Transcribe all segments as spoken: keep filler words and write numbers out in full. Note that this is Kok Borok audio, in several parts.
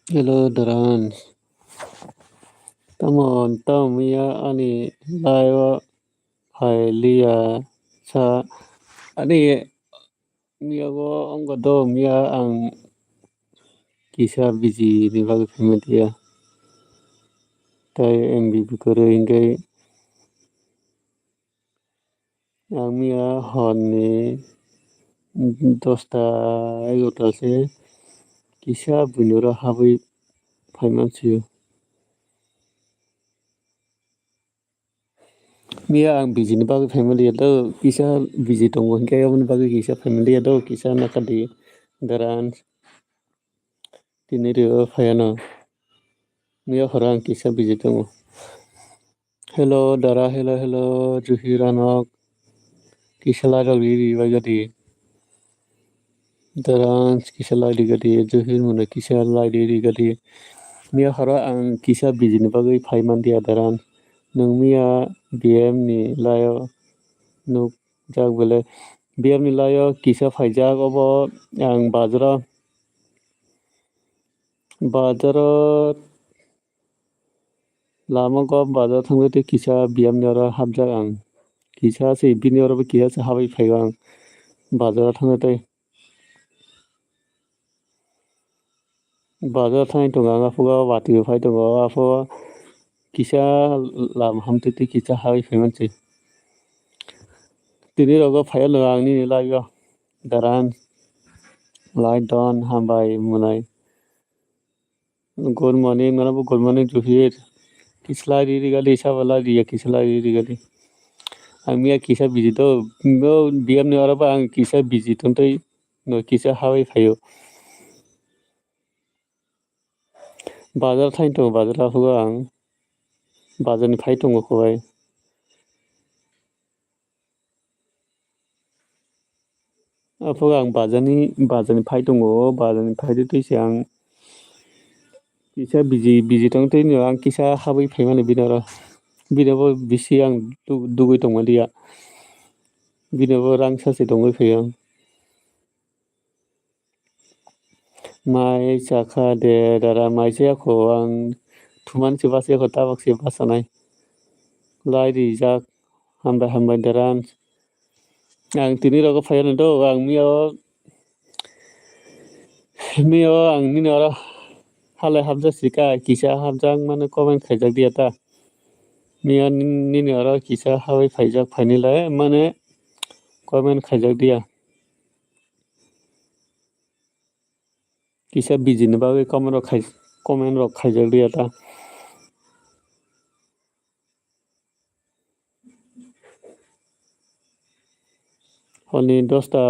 Hello, Darans. Tamo, tamo miya ani live o phai liya sa ani miya go ongko do miya ang kisa busy ni bagwi phai manliya. Tai M B kwrwi hwnkhe ang miya horni dosta egarota se kisa buini oro habwi phai mansio. Miya ang busy ni bagwi phai manliya do, kisa busy tongo hwnkhe aboni bagwi kisa phai manliya do, kisa nakadi Darans. Tini rio phaiano. Miya horo ang kisa busy tongo. Hello, Dara, hello, hello, Juhir Anok. Kisa lai rok ri ri bai gadi. Darans kisa lai ri gadi, Juhir muna kisa lai ri ri gadi. Miya horo ang kisa busy ni bagwi phai manliya Darans. Nwng miya B M ni live o nuk jak bele. B M ni live o kisa phaijak, obo ang bazaro, bazaro lama go bazar thangwi tei kisa B M ni oro hapjak ang. Kisa se bini oro bo kisa se habwi phaiyo ang bazaro thangwi tei. Bazar thani tongo ang, aphuru watwi phai tongo, aphuru kisa lama hamtwi twi kisa habwi phai mansi. Tini rogo phaiya no ang nini live o Darans lai don hambai mwnai. Good morning, mano bo good morning Juhir. Kisa lai ri ri gali, sabo lai ri ya, kisa lai ri ri gali. Ang miya kisa busy do, bo B M ni oro bo ang kisa busy tongtwi. No kisa habwi phaio. Bazar thani tongo, bazar aphuru ang bazar ni phai tongo kho bai. Aphuru ang bazar ni, bazar ni phai tongo, bazar ni phai twi twi se ang kisa busy, busy tong twi no ang kisa habwi phai mani bini oro. Bini bo bisi ang du-, dugwi tong manliya. Bini bo rang sa se tongwi phai ang. Mai chakha de dara, mai chaya kho ang, thuman se bachaya kho, tabuk se bachanai. Lai rijak, hambai hambai dara. Ang tini rogo phaiya no do, ang miya o, miya o ang nini oro halai hapjak sika, kisa hapjak mane comment khaijak diya ta. Miya nini oro kisa habwi phaijak phainai lai mane comment khaijak diya. Kisa busy ni bagwi comment rok khai, comment rok khaijak liya ta. Honi dosta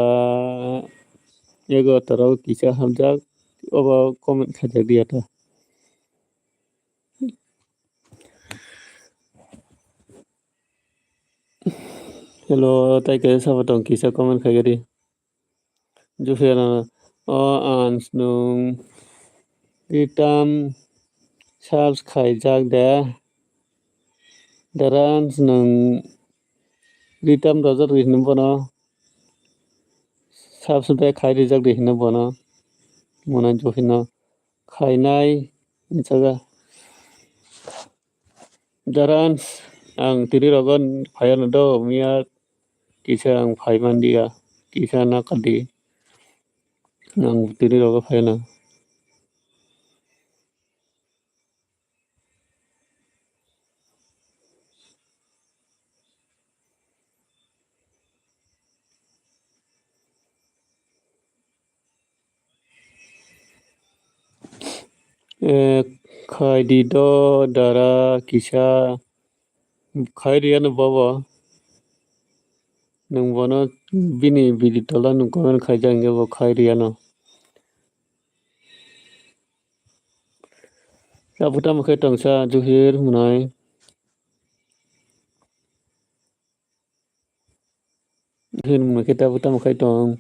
egarota rok kisa hamjak, obo comment khaijak liya ta. Hello, tai kaisa sabo tong kisa comment khaigadi. Jufreno, o ans nwng ritam subs khaijak de. Dara ans nwng ritam rojak rihino bono. Subs back khai rijak rihino bono. Mona Jufreno khainai hinjaga. Dara ans ang tini rogo phaiya no do, miya kisa ang phai manliya, kisa nakadi. Ang tini rogo phaiya no. Eh, khaidi do dara kisa. Khai riyano bobo. Nwng bono bini bidi tola nwng comment khaijak hwnkhe bo khai riyano. Abo tamo khe tongsa Juhir hwnwi. Juhir hwnwi khe abo tamo khai tong.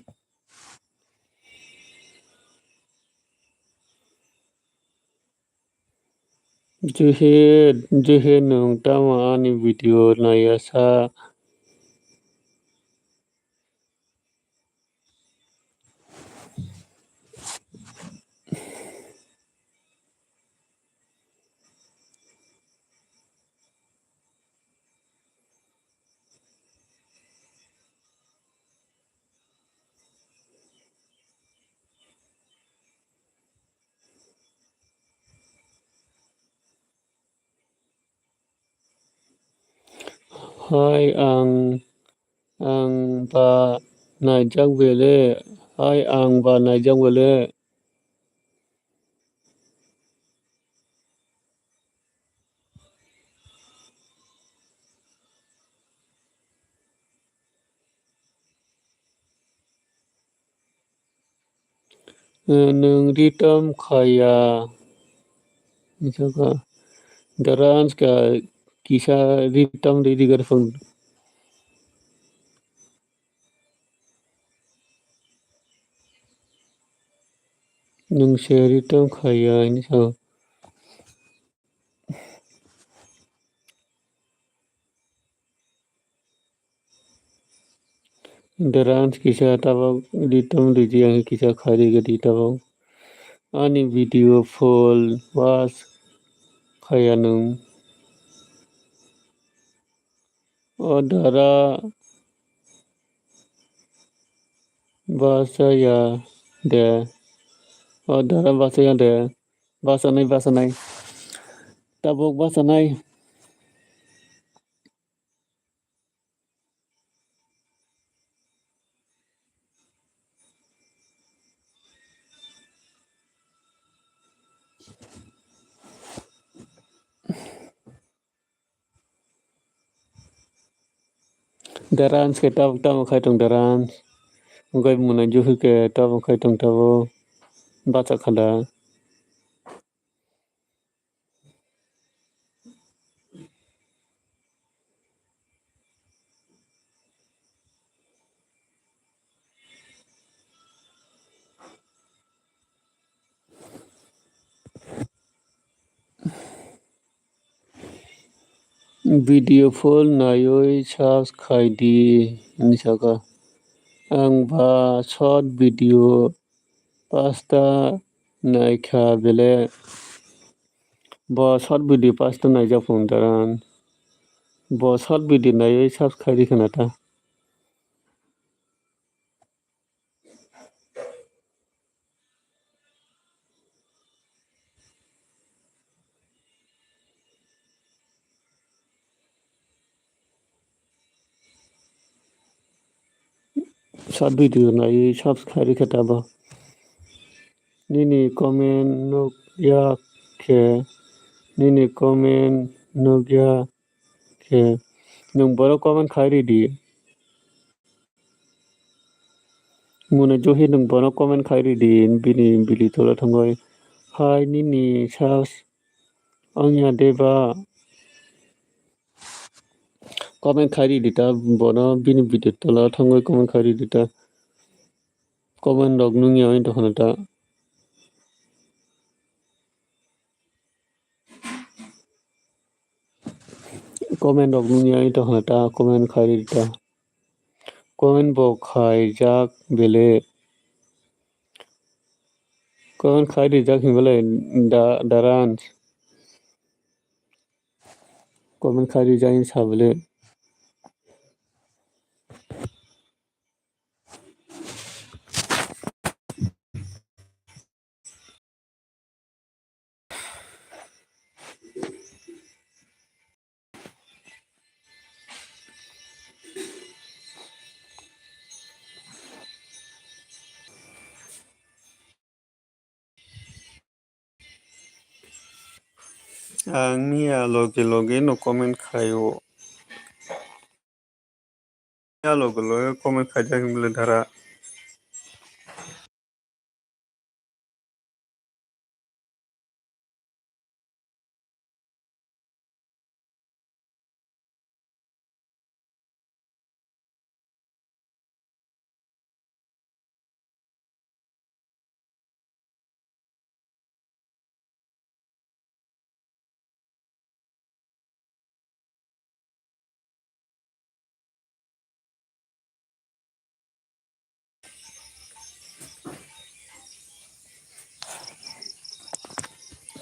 Juhir, Juhir nwng tamo ani video naiya sa? Hai ang, ang ba naijak bele, hai ang ba naijak bele. Nwng ritom khaya. Dara anska kisa ritom ri rigar phang. Nwng se ritom khaya hinwi sao. Dara anska kisa tabok ritom ridi, ang kisa khairigadi tabok. Ani video full watch khaya nwng. O dara bachaya de. O dara bachaya de. Bachanai, bachanai. Tabuk bachanai. Dara anska khe tabuk tamo khai tong dara anska. Wngkhe mwnai juhi khe tabuk khai tong tabuk. Bacha khada. Video full naiwi search khai di hinwi sakha. Ang ba short video pasta naikha bele. Bo short video pasta naijak phung daran. Bo short video naiwi search khai di khna ta. Short video naiwi subscribe khe tabo. Nini comment nukya khe, nini comment nukya khe, nwng borok comment khai ridi. Mwnai juhi nwng bono comment khai ridi, bini bili tola thangwi. Hai nini sas wngya de ba? Comment khai ridi ta, bono bini video tola thangwi comment khai ridi ta. Comment rok nungya wng tongkha ta. Comment rok nungya wng tongkha ta, comment khai ridi ta. Comment bo khaijak bele. Comment khai rijak hinbale da, daran. Comment khai rijak hinsa bele. Ang miya loge loge no comment khaio. Miya loge loge comment khaijak hinbole dara.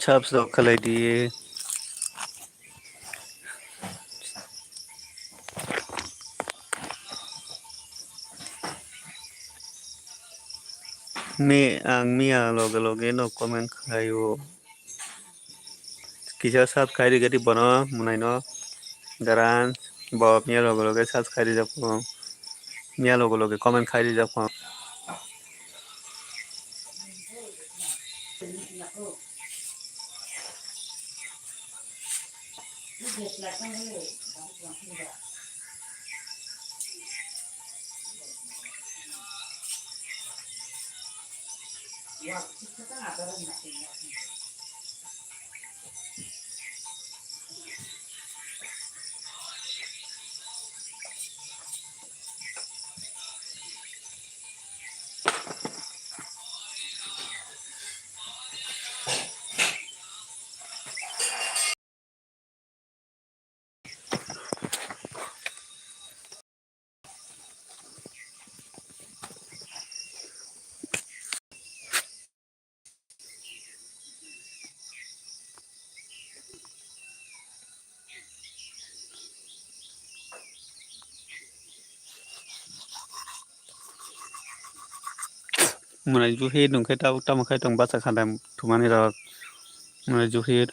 Subscribe khlai di. Mi-, ang miya loge loge no comment khlaio. Kisa subscribe khaidi bono mwnai no daran. Bo miya logo loge search khai rijak pho. Miya logo loge comment khai rijak pho. Mwnai juhi nungkhe tabuk tamo khai tong bachakha de thumani rok. Mwnai juhi.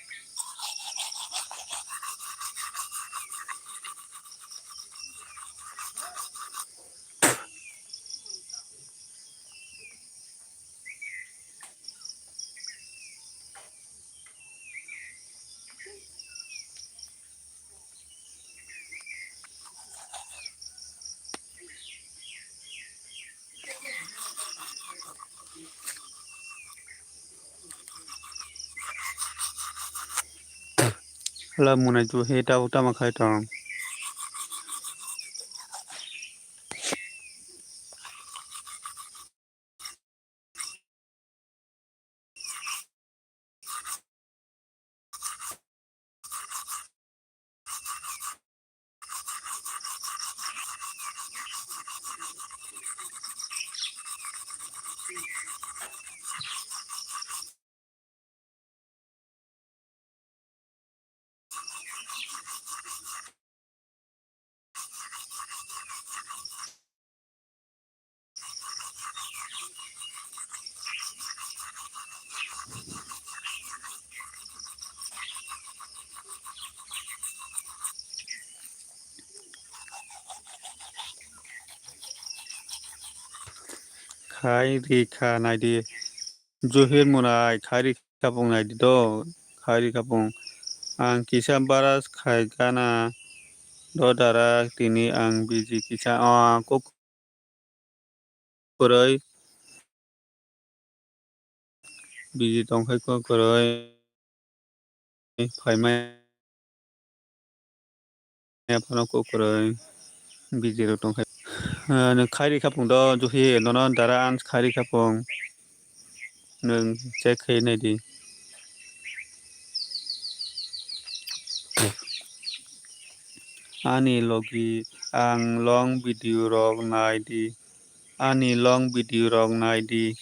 Hala mwnai juhi tabuk tamo khai tong. Khai ri kha naidi. Juhir mwnai khai ri khapung naidi do, khai ri khapung. Ang kisa baras khai gana do dara tini ang biji kisa, ah, kuk kwrwi. Biji tongkhai kuk kwrwi. Phaimaya phano kuk kwrwi. Biji rok tongkhai. Ah, nwng khai ri khapung do juhi nono dara ang khai ri khapung. Nwng check khai naidi. Ani logi ang long video rok naidi. Ani long video rok naidi.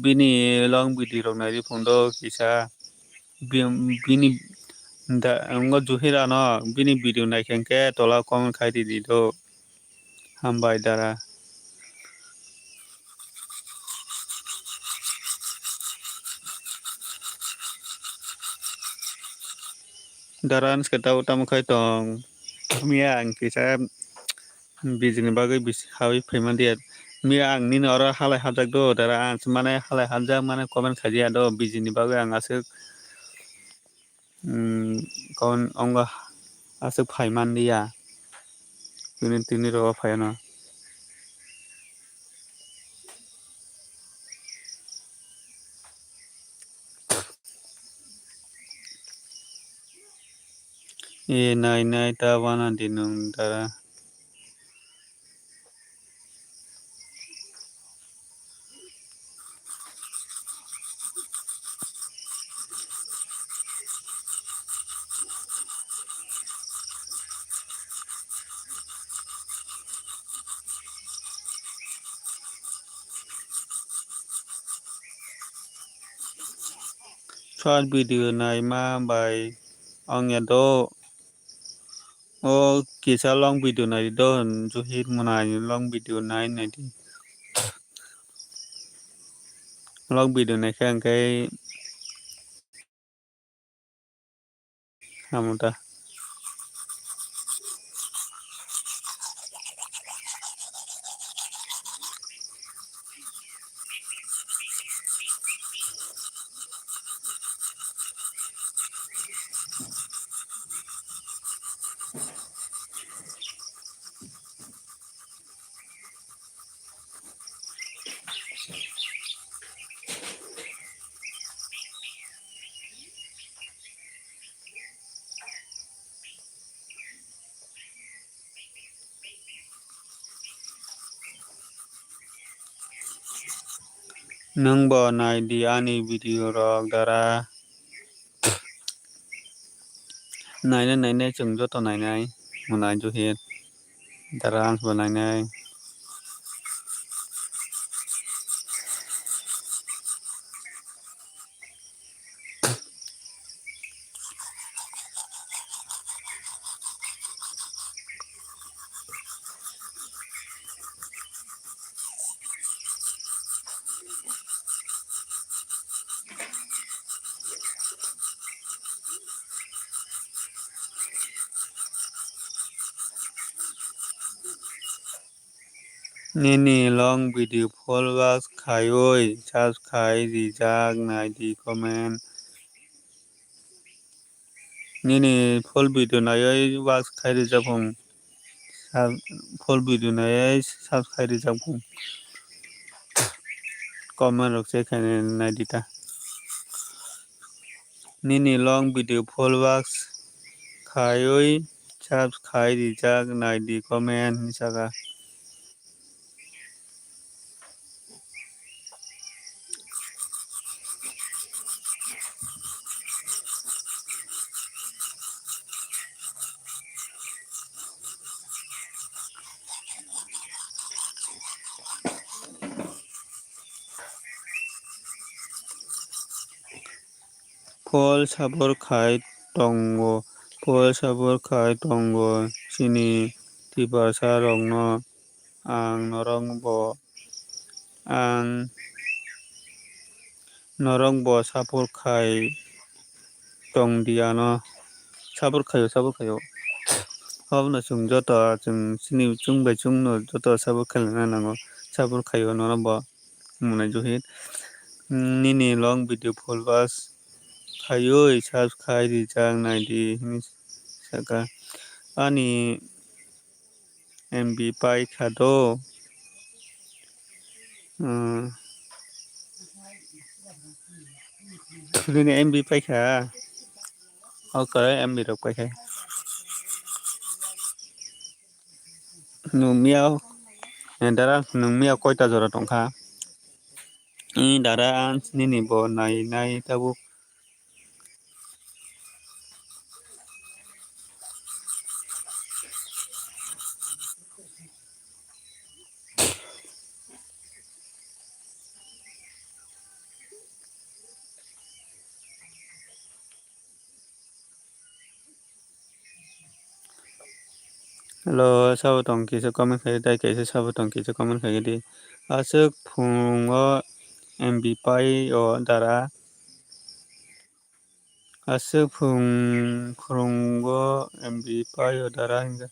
Bini long video rok naidi phone do kisa. Bi-, bini da, ngo juhirano bini video naikhe hwnkhe tola comment khai ridi do. Hambai dara. Dara, nokhe tamo khai tong. Miya ang kisa bijini bagwi bis-, hawi phaima diya. Miya ang nini oro halai hapjak do, dara, ang se mane halai hapjak mane comment khai diya do, bijini bagwi ang aswk, mm, comment ongo aswk phai man diya. Tini, tini rw phai ano. E nai nai ta wana di nwng dara. Short video naima bai wngya do. O kisa long video nai do, Juhir mwnai long video nai nai di. Long video nai khe hwnkhe Amo ta. Nwng bo nai di ani video rok dara. Nainai nainai chwng joto nainai. Mwnai juhir. Dara ang bo nainai. Nini long video full watch khaiwi subscribe rijak nai di comment. Nini full video naiwi watch khai rijak phung. Sub-, full video naiwi subscribe rijak phung. Comment rok check khainai nai di ta. Nini long video full watch khaiwi subscribe rijak nai di comment hinwi saka. Full support khai tongo, full support khai tongo chini Tiprasa rokno. Ang norok bo, ang norok bo support khai tong di ano. Support khaio, support khaio. Obono chwng joto, chwng chini chwng bai chwngno joto support khaina nango. Support khaio norok bo. Mwnai juhir. Nini long video full watch khaiwi subscribe rijak nai di hinwi saka. Ani M B paikha do. Hmm. Nini M B paikha. Okay, M B rok paikha. Nwng miya, eh, dara, nwng miya koita jora tongkha? Ee, dara, nini bo nai, nai tabuk. Hello, sabo tong kisa comment khai di, tai kaisa sabo tong kisa comment khai di. Aswk phungo M B pai o dara. Aswk phung-, phungo M B pai o dara hinkhe.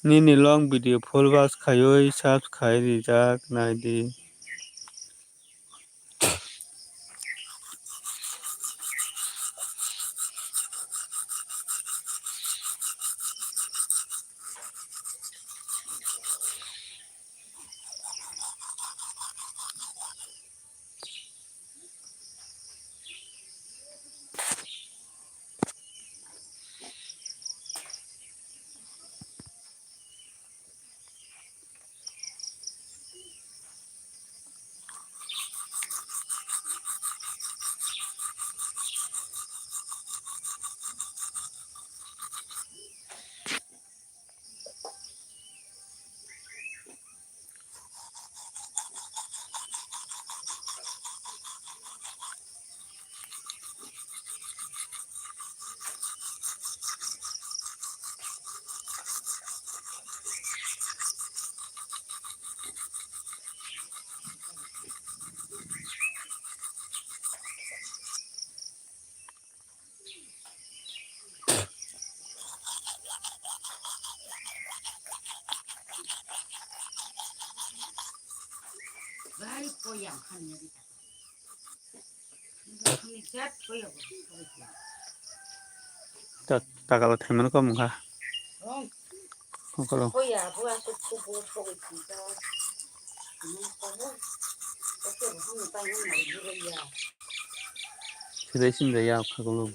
Nini long video full watch khaiwi subscribe rijak nai di. Ta-, takalo thaimani kom wngkha. Kokolo. Sida sinda ya khagolo.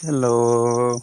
Hello.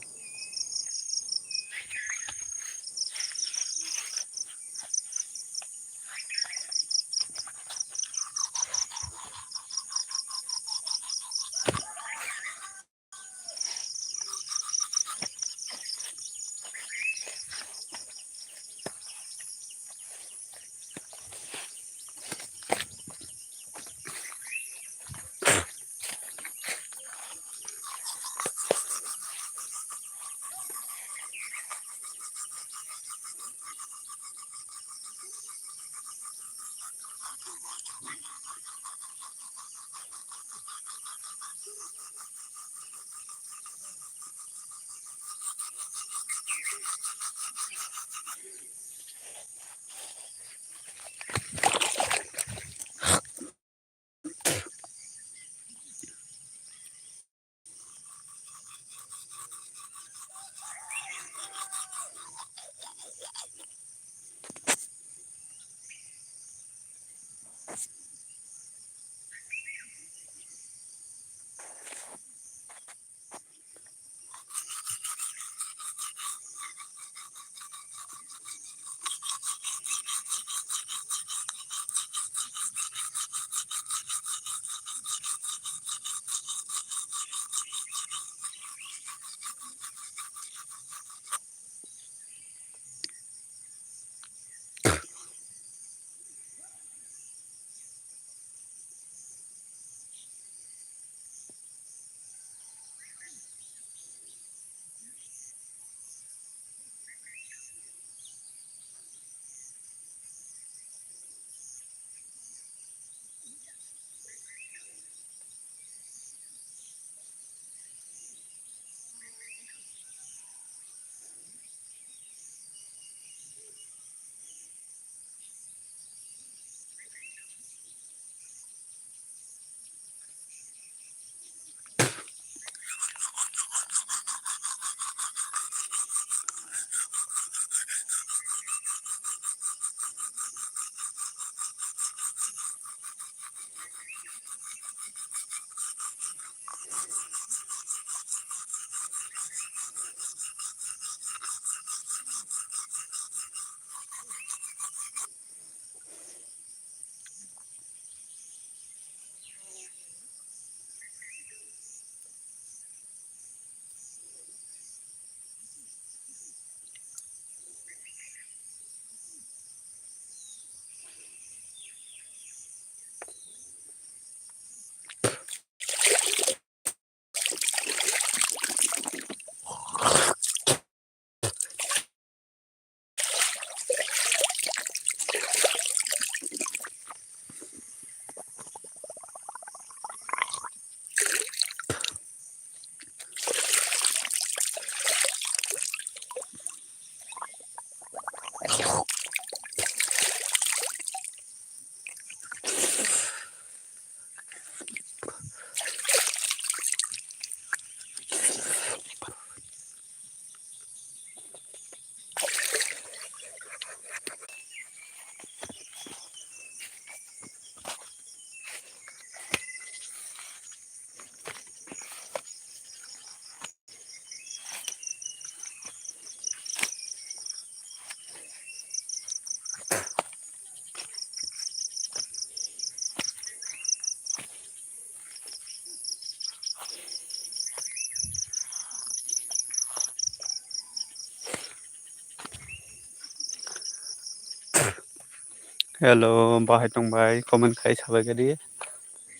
Hello, bahai tong bai, comment khai sabai gadi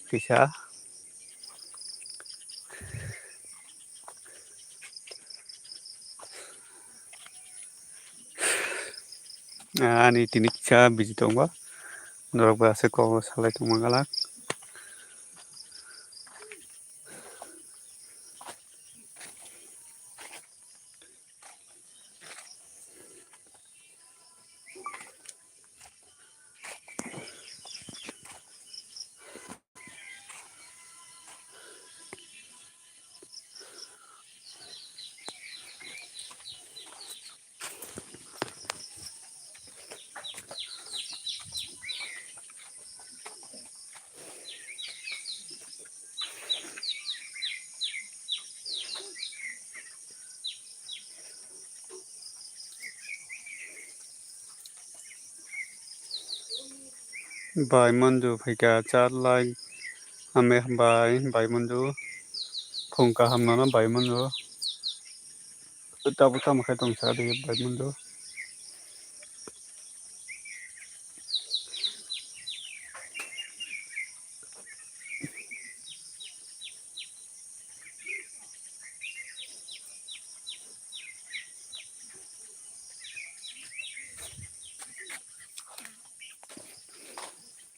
kisa. Ani tini kisa busy tongba, norok bai aswk kok salai tongma galak. Bai manju phaikha chat lai. Hambai hambai bai manju. Phung kaham nono bai manju. Tabuk tamo khe tong sa de bai manju.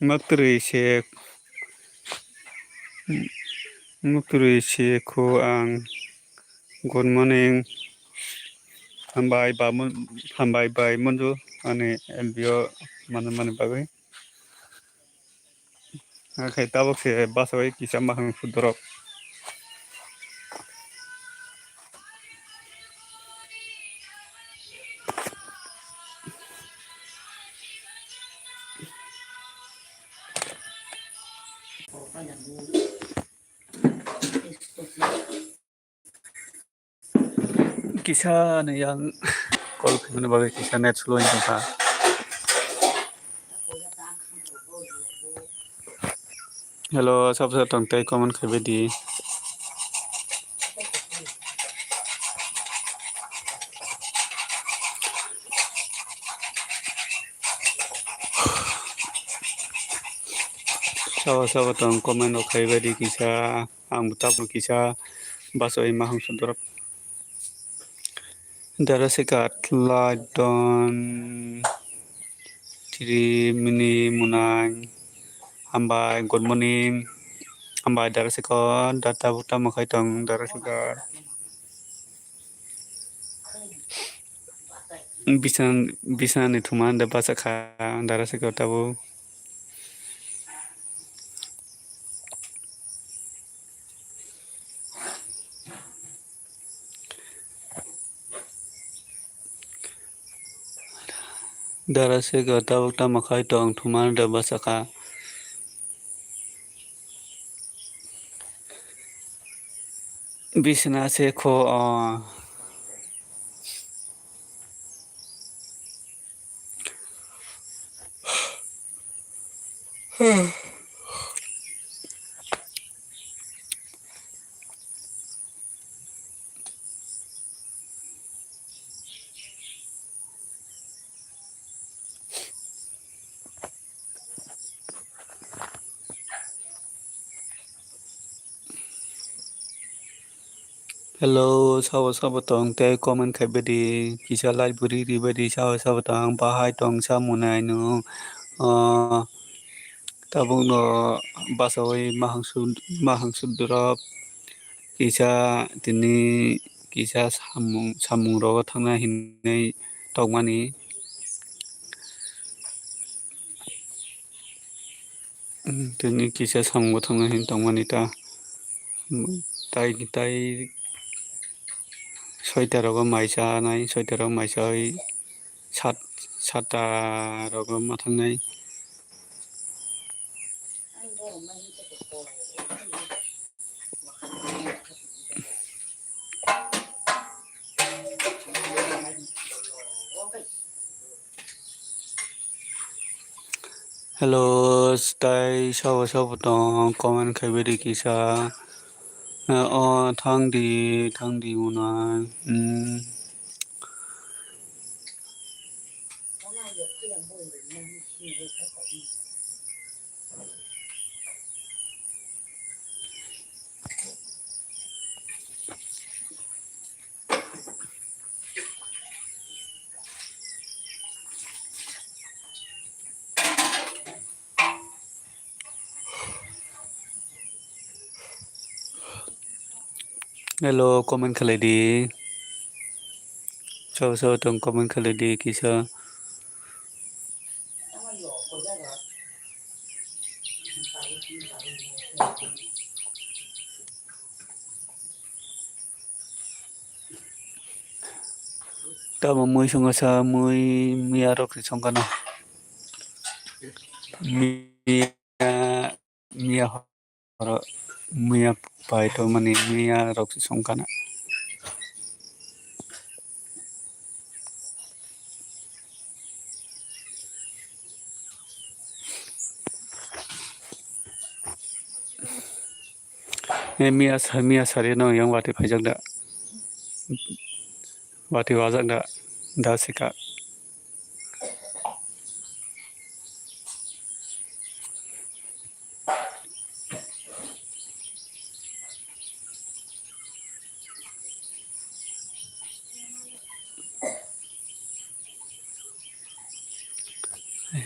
Mwtwrwi se, mwtwrwi se kho ang. Good morning. Hambai ba mun-, hambai bai munju ani video manmani bagwi. Haikhe tabuk se bachai kisa mahang sudorok. Kisa ni yang call khaimani bagwi kisa net slow wng tongkha. Hello, sabo sabo tong tei comment khaibai di. Sabo sabo tong comment rok khaibai di kisa. Ang bo tabuk kisa bachai mahang sudorok. Dara se kat lai don tiri mini munang. Hambai, good morning. Hambai, dara se kat, da tabuk tamo khai tong, dara se kat. Bisan, bisan ni thuma da bachakha, dara se kat tabuk. Dara se ga tabuk tamo khai tong thumani da bachakha. Bisna se kho o. Hello, sabo sabo tong tei comment khaibai di, kisa like bo ri ribai di, sabo sabo tong bahai tong sa munai nung, ah, tabuk no bachawi mahang sud-, mahang sudorok kisa tini kisa samung, samung rogo thangna hinwi tongmani. Tini kisa samung bo thangna hinwi tongmani ta. Tai, tai soita rogo mai chanai, soita rogo mai chawi sat, sata rogo ma thangnai. Hello, tai sabo sabo tong comment khaibai di kisa. O thang di, thang di unai. Hmm. Hello, comment khlai di. Sabo sabo tong comment khlai di kisa. Tamo mui songkha sa, mui miya rok se songkha no. Miya, miya horo, miya pai tongmani miya rok se songkha na. Eh, miya sa-, miya sari no yang watwi phaijak da. Watwi wajak da. Da sika.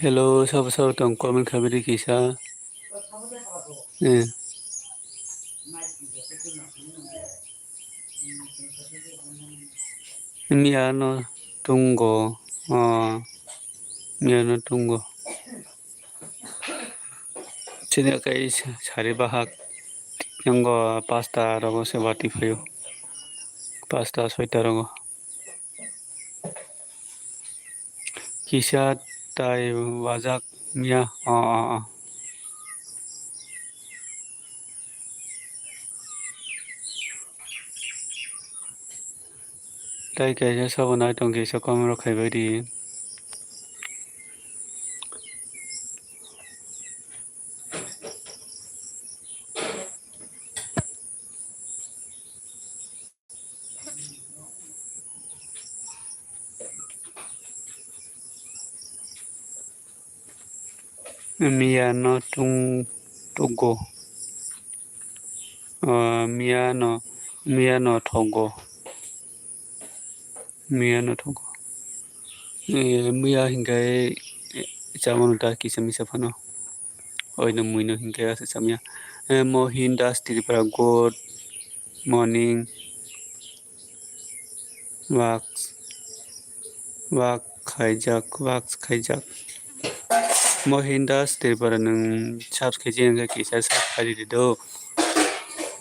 Hello, sabo sabo tong comment khabaidi kisa. Eh. Miya no tungo. Oh. Miya no tungo. Chini kai sari bahak. Yango pasta rogo se watwi phaio. Pasta soita rogo. Kisa tai wajak miya. O, o, o. Tai kaisa sabo nai tong kisa comment rok khaibai di. Miya no tung-, tugo. Ah, miya no, miya no thogo. Miya no thogo. Eh, miya hinkai, eh, chamano ta kisa misa phano. Oino muino hinkai asa chamya. Eh, Mohin Das Tripura, good morning. Wak, wak khaijak, wak khaijak. Mohin Das Tripura, nwng subscribe khe wngkha kisa subscribe ridi do.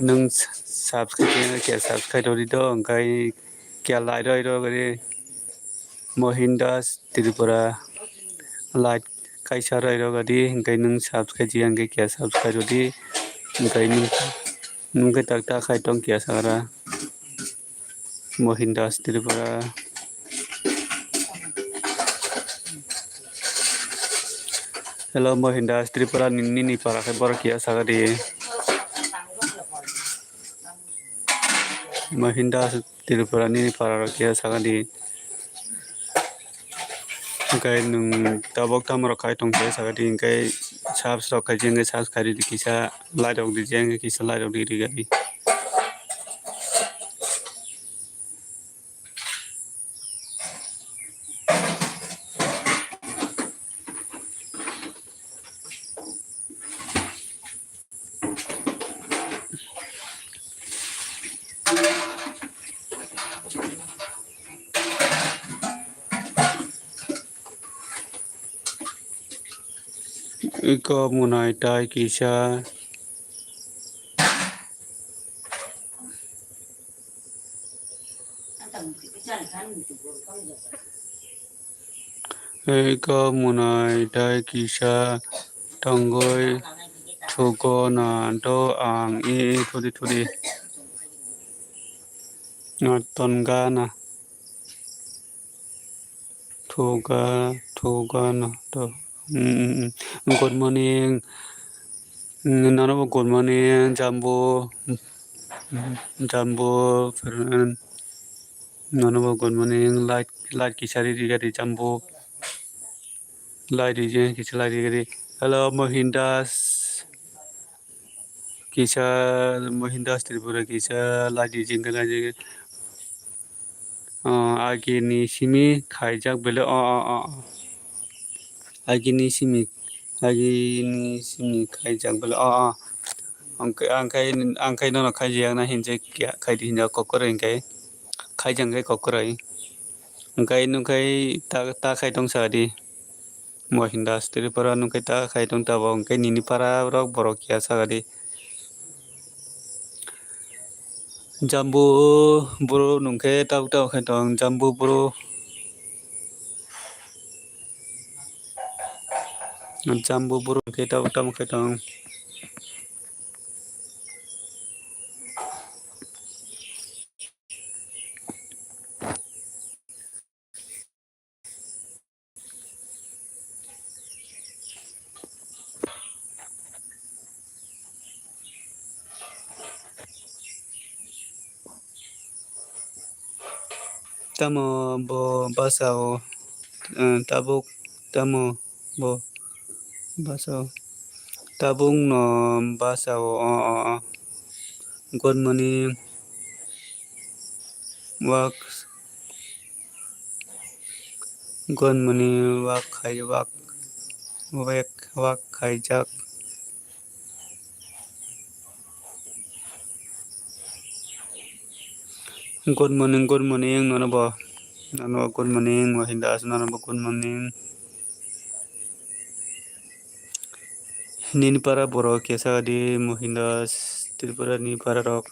Nwng subscribe khe wngkha kisa subscribe ridi do, hwnkhe kisa like rw rw gari. Mohin Das Tripura like kaisa rw rw gari, hwnkhe nwng subscribe khe wngkha kisa subscribe ridi, hwnkhe nwng, nwng khe tak tak khai tong kisa sakra. Mohin Das Tripura. Hello, Mohin Das Tripura, nini, nini para khe borok kisa sakha di. Mohin Das Tripura, nini para rok kisa sakha di. Hwnkhe nwng tabok tamo rok khai tong khe sakha di, hwnkhe subs rok khai di, hwnkhe subs khai ridi kisa, like rok di, hwnkhe kisa like rok di, rigadi. Iko mwnai tai kisa. Iko mwnai tai kisa tongwi thugo na do ang i thudi thudi. Tongga na. Thuga, thuga no to. Mm, mm, mm. Good morning. Mm, nono bo good morning, Jambu. Mm, Jambu, nono bo good morning. Like, like kisa ridi gari, Jambu. Like ridi, kisa like ridi gari. Hello, Mohin Das. Kisa Mohin Das Tripura kisa like di jingkha na jingkha. Ah, agini simi khaijak bele, ah, ah, ah, ah. Agini simi, agini simi khaijak bele, ah, ah. Ang khai, ang khai, ang khai nono khai jaya na hinjak ya, khai di hinjak kokroi hingkai. Khai jang khai kokroi. Hingkai nung khai ta, ta khai tong sa di. Mohindas Tripura nung khai ta khai tong ta bo, hingkai nini para rok borok ya sa di. Jambu bro nung khe tabuk tabuk khai tong, Jambu bro. Jambu bro nung khe tabuk tabuk khai tong. Tamo bo basa o, eh, tabuk tamo bo basa o, tabuk no basa o, o, o, o. Good morning. Wak, good morning, wak khai, wak, wek, wak khaijak. Good morning, good morning, nono bo, nono bo good morning, Mohindas, nono bo good morning. Nini para borok kesa di, Mohindas, Tripura ni para rok.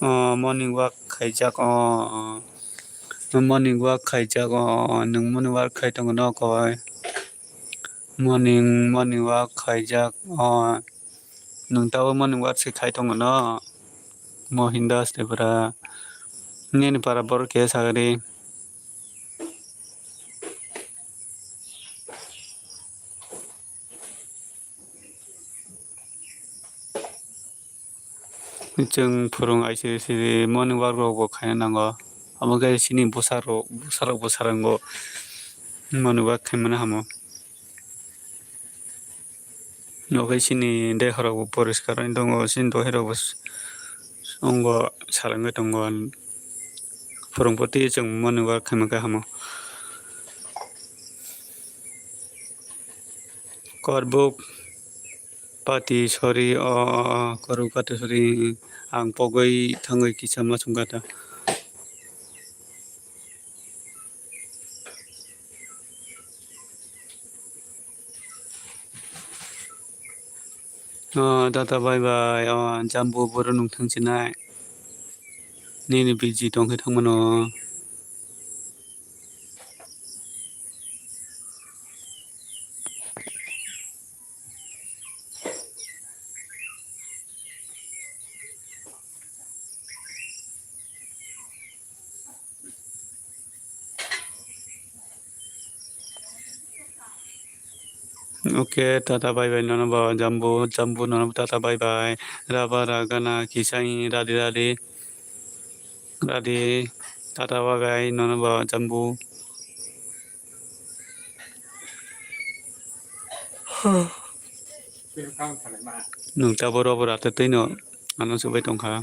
Oh, morning walk khaijak, oh, oh. Morning walk khaijak, oh, oh. Nwng morning walk khai tongo no koi. Morning, morning walk khaijak, oh. Nwng tabuk morning walk se khai tongo no. Mohindas Tripura. Nini para borok khe sagadi. Chwng phwrwng I C I C morning walk rok bo khaina nango. Abo khe chini bwsa rok, bwsa rok bo sarango morning walk khaimani hamo. Nokhe chini deha rok bo poriskar wng tongo, chini dohai rok bo s-, ongo salangwi tongo. Phwrwng poti chwng morning walk khaima khe hamo. Korbuk pati sori, o, o, o, korbuk pati sori, ang pogwi thangwi kisa ma chwng kha ta. O, tata bye bye, o, Jambu boro nung thang chinai. Nini busy tongkhe thangmano. Okay, tata bye bye nono bo, Jambu, Jambu nono bo tata bye bye. Raba ragana kisai radi radi. Radi, tata bye bye nono bo, Jambu. Nwng tabuk robo rate twi no ano swbai tongkha.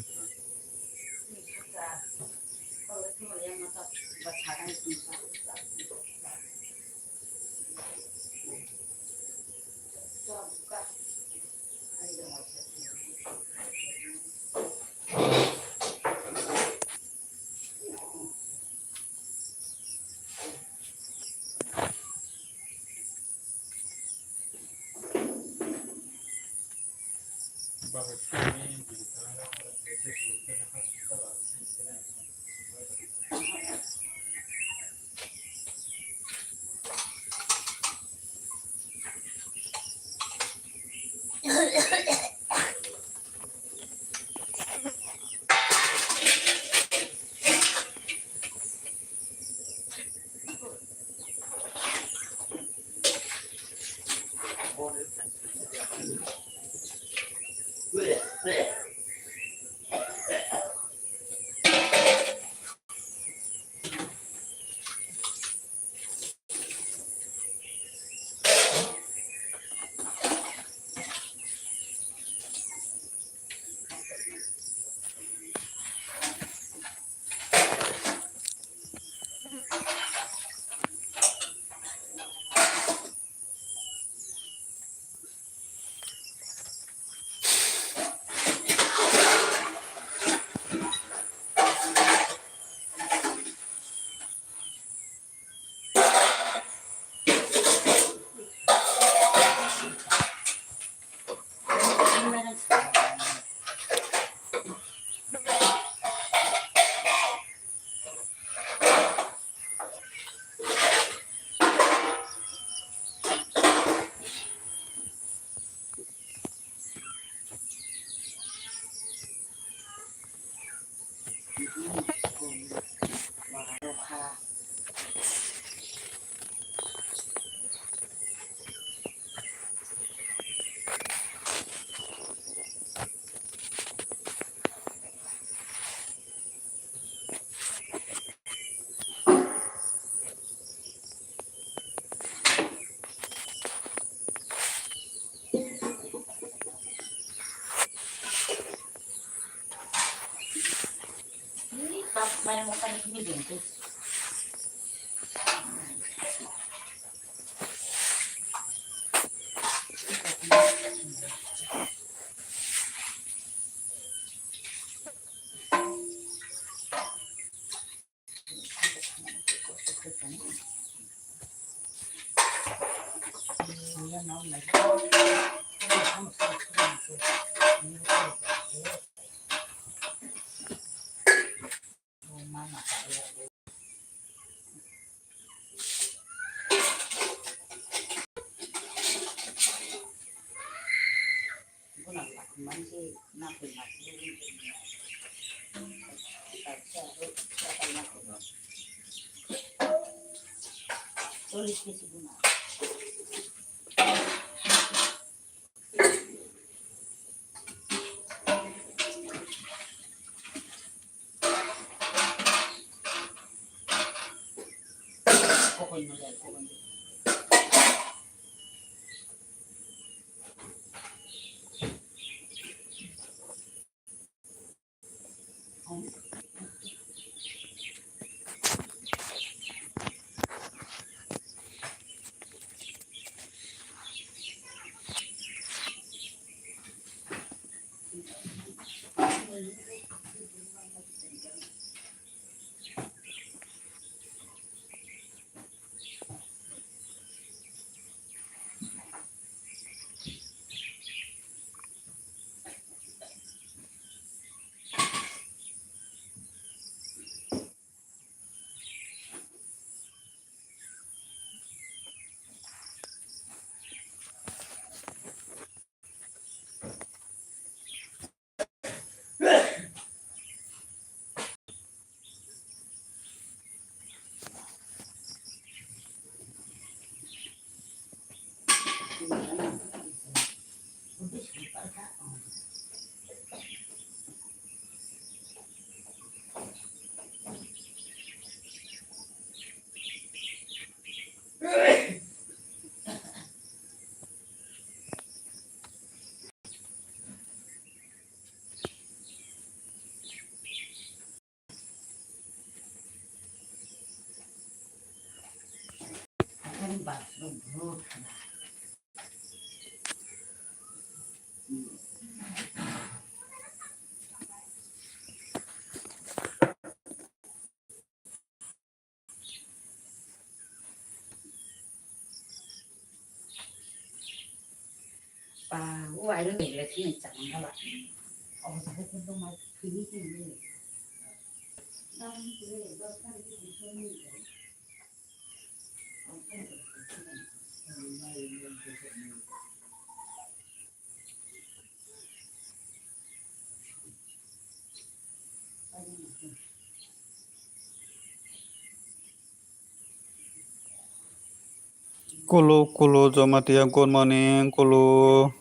Kulu, kulu, Jamatia, good morning, kulu.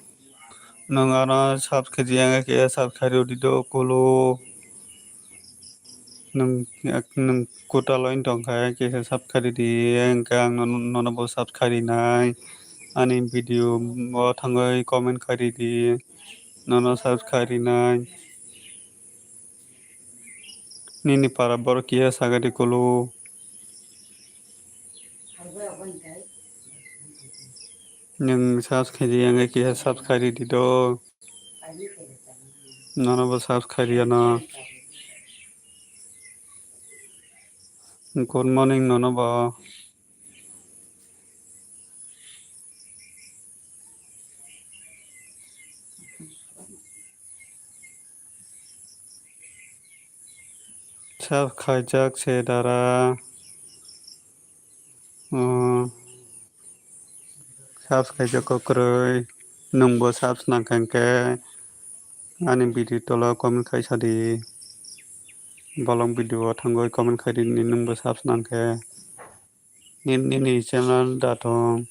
Nwng ano subscribe khe di, ang khe subscribe rw di do, kulu. Nwng, nwng kwtal wng tong kha, kisa subscribe di, hwnkhe ang nono, nono bo subscribe rinai. Ani video o thangwi comment khai ridi, nono subscribe rinai. Nini para borok kisa saga di kulu. Nwng subscribe di, ang kisa subscribe ridi do. Nono bo subscribe riya no. Good morning, nono bo. Subscribe khaijak se dara. Oh. Subscribe khaijak kwrwi. Nwngbo subs nangkha hwnkhe ani video tola comment khai sadi. Bolong video o thangwi comment khai di nwngbo subs nangkhe. Nini, nini channel da thong.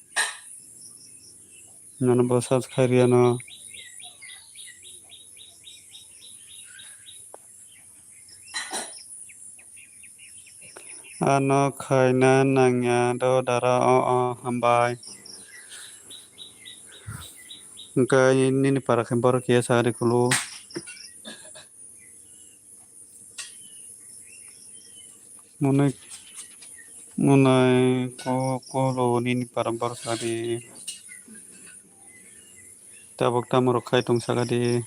Nono bo subscribe riya no. Ano khaina nangya do dara, o, o, hambai. Hwnkhe nini para khe borok kisa sa rikulu. Monai, monai ko, kolo nini para borok sadi. Tabuk tamo rok khai tong saka di.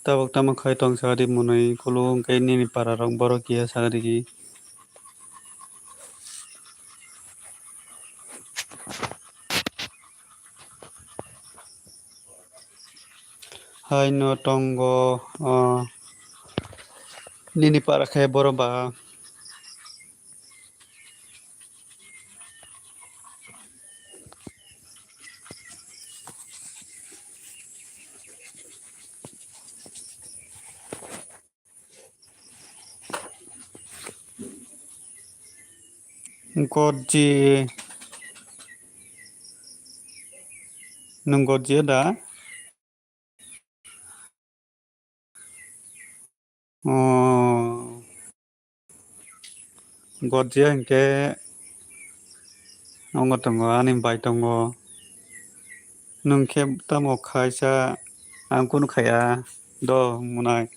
Tabuk tamo khai tong saka di monai kolo hwnkhe nini para rok borok kiya saka di. Haino tongo, o, nini para khe borok ba. Gorji. Nwng gorji da? Oh. Gorji hinkhe wngo tongo, ani bai tongo. Nwng khe tamo khaisa, ang kunu khaya do, monai.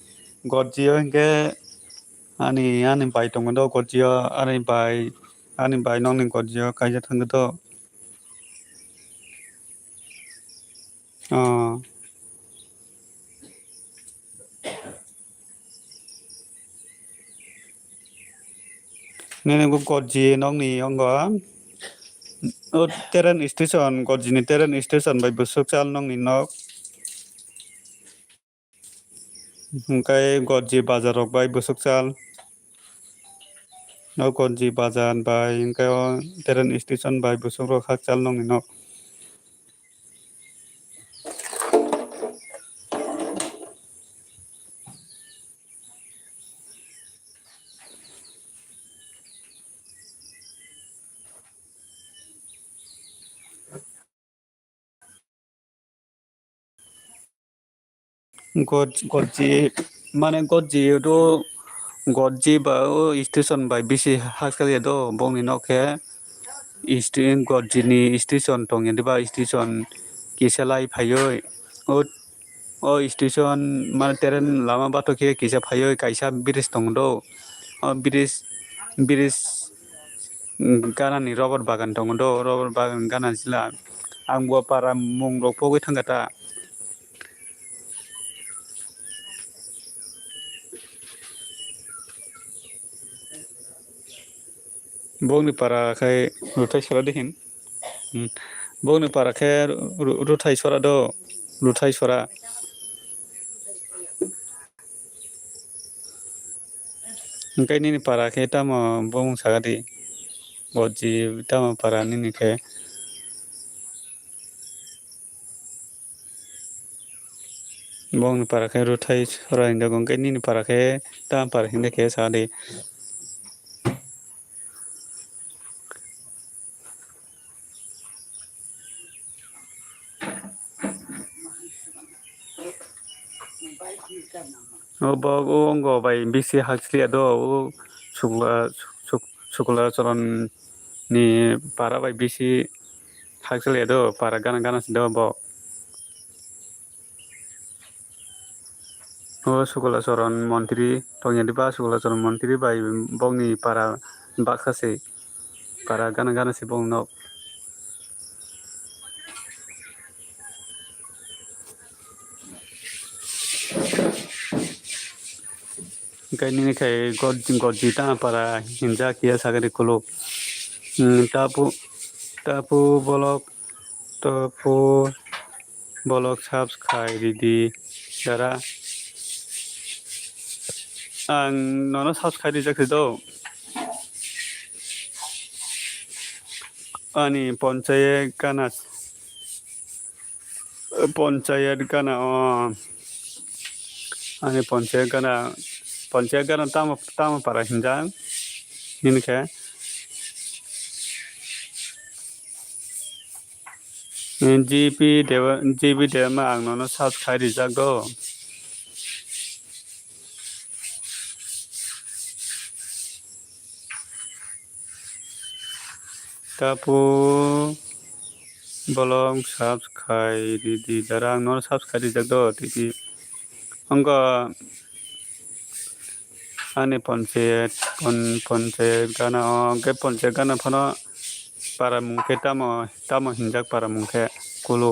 Gorjio hinkhe ani, ani bai tongo do, gorjio ani bai, ani bai nokni gorjio kaisa thangkhe do. Oh. Nini bo Gorji nokni wngo. O train station, Gorjini train station bai bwswk chal nokni nok. Hwnkhe Gorji bazar rok bai bwswk chal. O Gorji bazar bai hwnkhe o train station bai bwswk rok hakchal nokni nok. Goj-, Gorji, mane Gorji do, Gorji ba o station bai bisi hakchal ya do, bongni nok khe sti-, Gorjini station tong ya diba, station kisa lai phaiwi. O, o station mane train lama bathok khe kisa phaiwi kaisa bridge tong do. O bridge, bridge ganani rubber bagan tongo do, rubber bagan gana sila. Ang bo para mung rok pogwi thangkha ta. Bongni para khai Ruthai Sora de hin. Hmm. Bongni para khe Ru-, Ruthai Sora do, Ruthai Sora. Hwnkhe nini para khe tamo bumung saka di? Gorji tamo para nini khe? Bongni para khe Ruthai Sora hinjago, hwnkhe nini para khe tamo para hinjak khe sadi. O bo o wngkha bai bisi hakchiliya do, o Sukla, Suk-, Sukla Choron ni para bai bisi hakchiliya do, para gana gana si do bo. O Sukla Choron montri tongya diba, Sukla Choron montri bai bokni para baksa se, para gana gana se bokni nok. Hwnkhe nini khai Gorji, Gorji tamo para hinjak ya sagani kuluk. Hmm, tapu, tapu bolok, tapu bolok subscribe ridi dara. Ang nono subscribe rijak se do. Ani ponchayet gana. Ponchayat gana o, ani ponchayat gana, ponchayat gana tamo, tamo para hinjak, nini khe? G P Deba, G P Debbarma ang nono subscribe rijak do. Tapu bolong subscribe ridi, dara ang nono subscribe rijak do, titi. Ongko ani ponchayat, pon-, ponchayat gana o, hwnkhe ponchayat gana phano para mung khe tamo, tamo hinjak para mung khe kulu.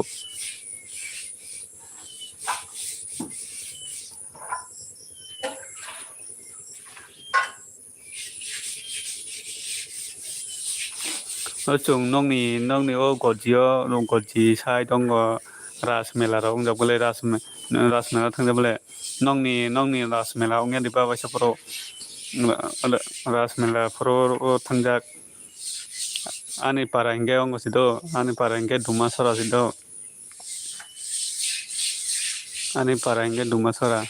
O chwng nokni, nokni o gojio, gojisai tongo, ras mela rok wngjak bole, ras me-, ras mela thangjak bole. Nokni, nokni ras mela wngya diba waisa phoro, ras mela phoro o thangjak. Ani para hinkhe wngo sido, ani para hinkhe Dumasora sido. Ani para hinkhe Dumasora.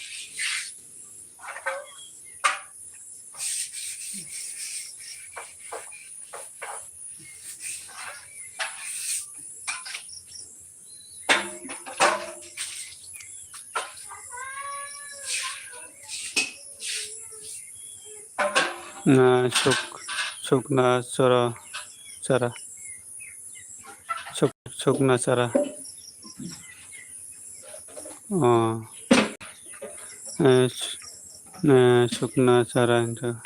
Na suk, sukna chara, chara. Suk, sukna chara. Oh. Eh, s-, eh, sukna chara hinjak.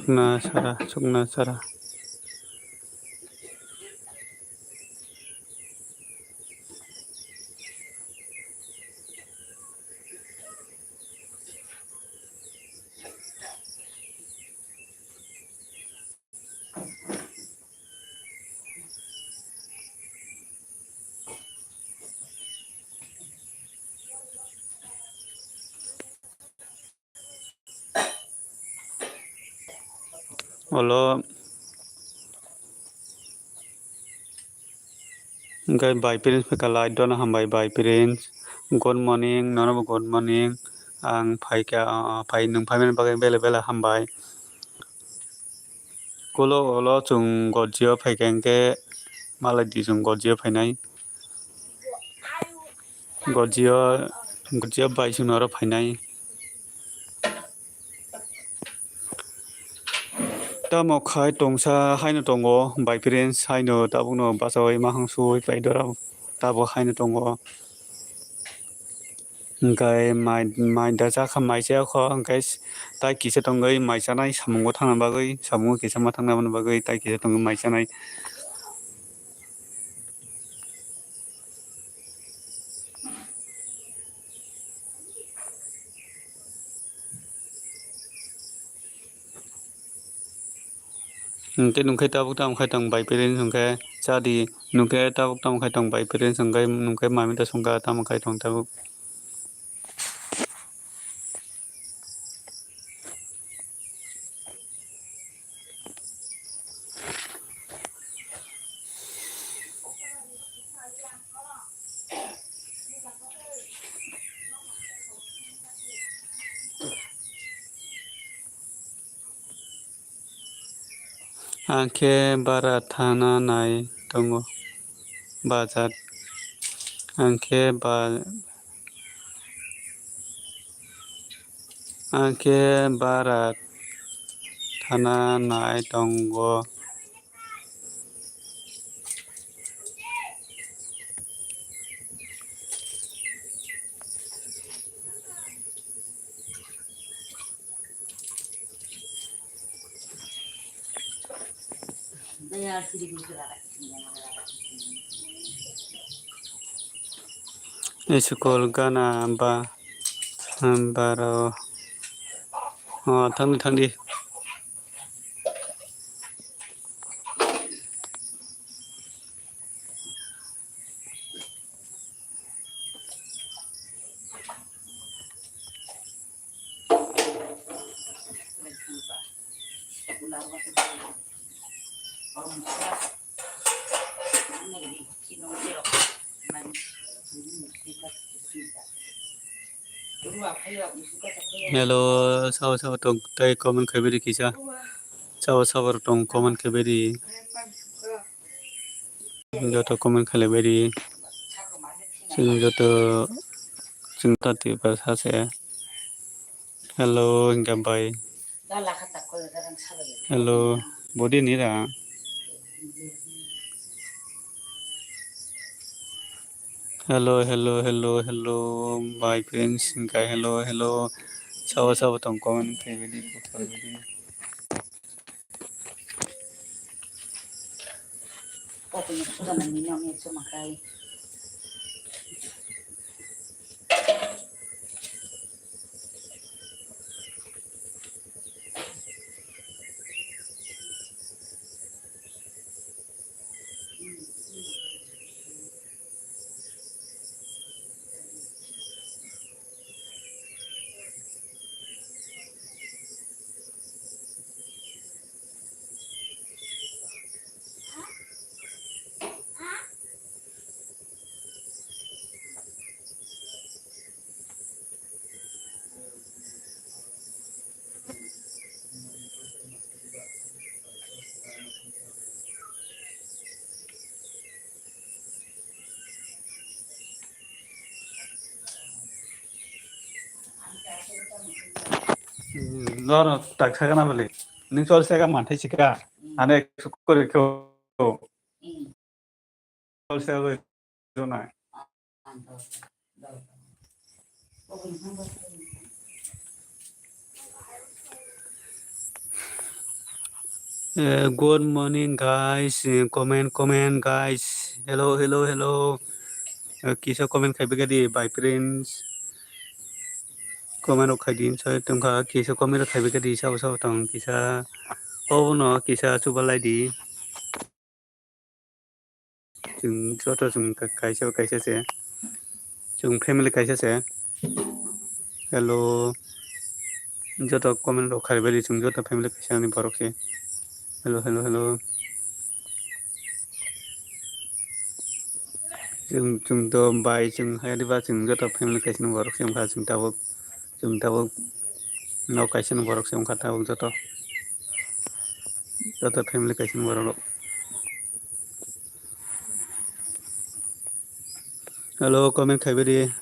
Sukna chara, sukna chara. Olo hwnkhe bai Prince phaikha, light dono hambai bai Prince. Good morning, nono bo good morning. Ang phaikha, ah, phai, nwng phaimani bagwi belai belai hambai. Ulo ulo chwng gojio phaikha hinkhe malai di chwng gojio phainai. Gojio, gojio bai chwng oro phainai. Tamo khai tongsa haino tongo, bai Prince haino tabukno bachaui mahang suui paidora tabuk haino tongo. Hwnkhe mai, mai da chakha, mai chayakho, hwnkhe tai kisa tongwi mai chanai, samungo thangna bagwi, samungo kisa ma thangna bagwi tai kisa tongwi mai chanai. Hwnkhe nwng khe tabuk tamo khai tong bai Prince hwnkhe chadi, nwng khe tabuk tamo khai tong bai Prince hwnkhe nwng khe mami ta songkha tamo khai tong tabuk. Ang khe bara thana nai tongo bazar. Ang khe ba-, ang khe bara thana nai tongo. School gana ba, baro. Oh, thangdi, thangdi. Hello, sabo sabo tong tai comment khaibidi kisa. Sabo sabo tong comment khaibidi. Joto comment khalaibaidi. Chwng joto chwng ta twi ba sa se. Hello, hingka bai. Hello, body nira. Hello, hello, hello, hello, my friends, hingka hello, hello. Sawa, sawa tong comment khaibadi, khaibadi. Noro tak sakana bole. Ning chol saka manthai sika. Ane sukuri ko. Chol saka jonai. Eh, good morning, guys. Eh, comment, comment, guys. Hello, hello, hello. Eh, kisa comment khai bigadi, by prince. Comment rok khai di, so tongkha, kisa comment rok khai bigadi, sabo, sabo tong, kisa. Obo no, kisa chubalai di. Chwng joto chwng ka-, kaisa kaisa se. Chwng family kaisa se. Hello. Joto comment rok khaibali chwng joto family kaisa ni borok se. Hello, hello, hello. Chwng, chwng to bai chwng hayadi ba chwng joto family kaisa ni borok se wngkha chwng tabuk. Chwng tabuk nok kaisa ni borok se wngkha tabuk joto. Joto family kaisa ni borok rok. Hello, comment khai bidi.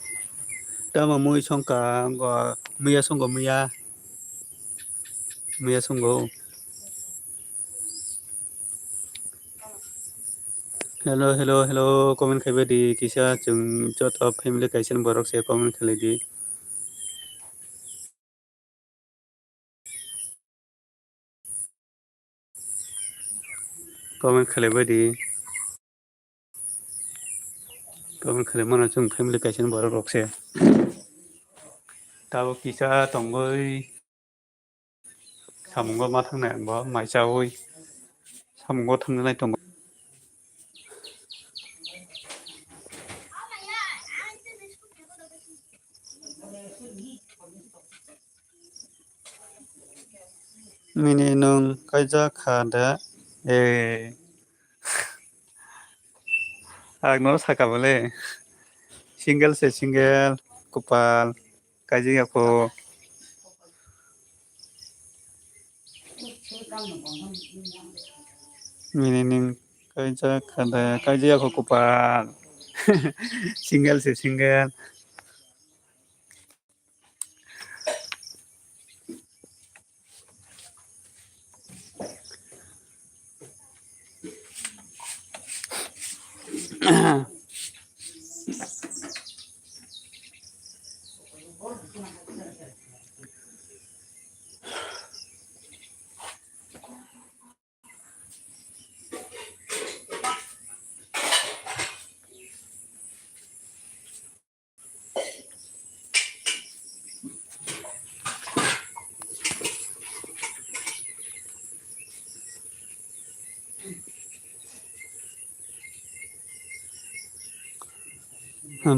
Tamo mui songka go muya songo muya. Muya songo. Hello, hello, hello, comment khai bidi kisa chwng joto family kaisa ni borok se comment khlai di. Comment khlaibai di. Comment khlai mano chwng family kaisa ni borok rok se. Tabuk kisa tongwi samungo ma thangnai bo mai chawi samungo thangnai tongo. Mini nwng kaijak kha de, eh. Ang no saka bole. Single se single, kupal, kaijak ya kho. Mini nwng kaijak kha de, kaijak ya kho kupal. Single se single.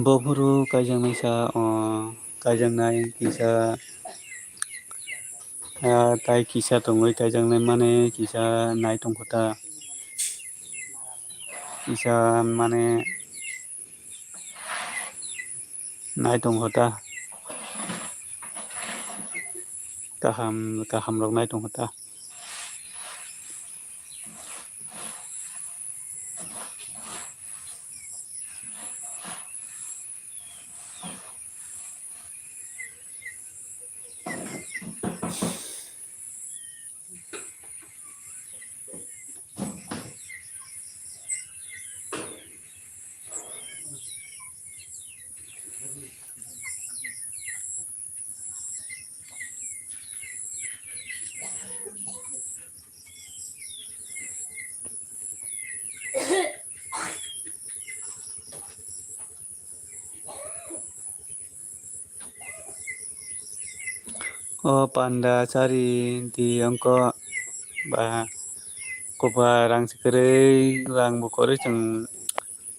Bophuru kaijaknai sa, o, kaijaknai kisa, ah, tai kisa tongwi kaijaknai mane kisa nai tongkho ta. Kisa mane nai tongkho ta. Kaham, kaham rok nai tongkho ta. O panda chari di ongko ba kopa rang se kwrwi, rang bo kwrwi chwng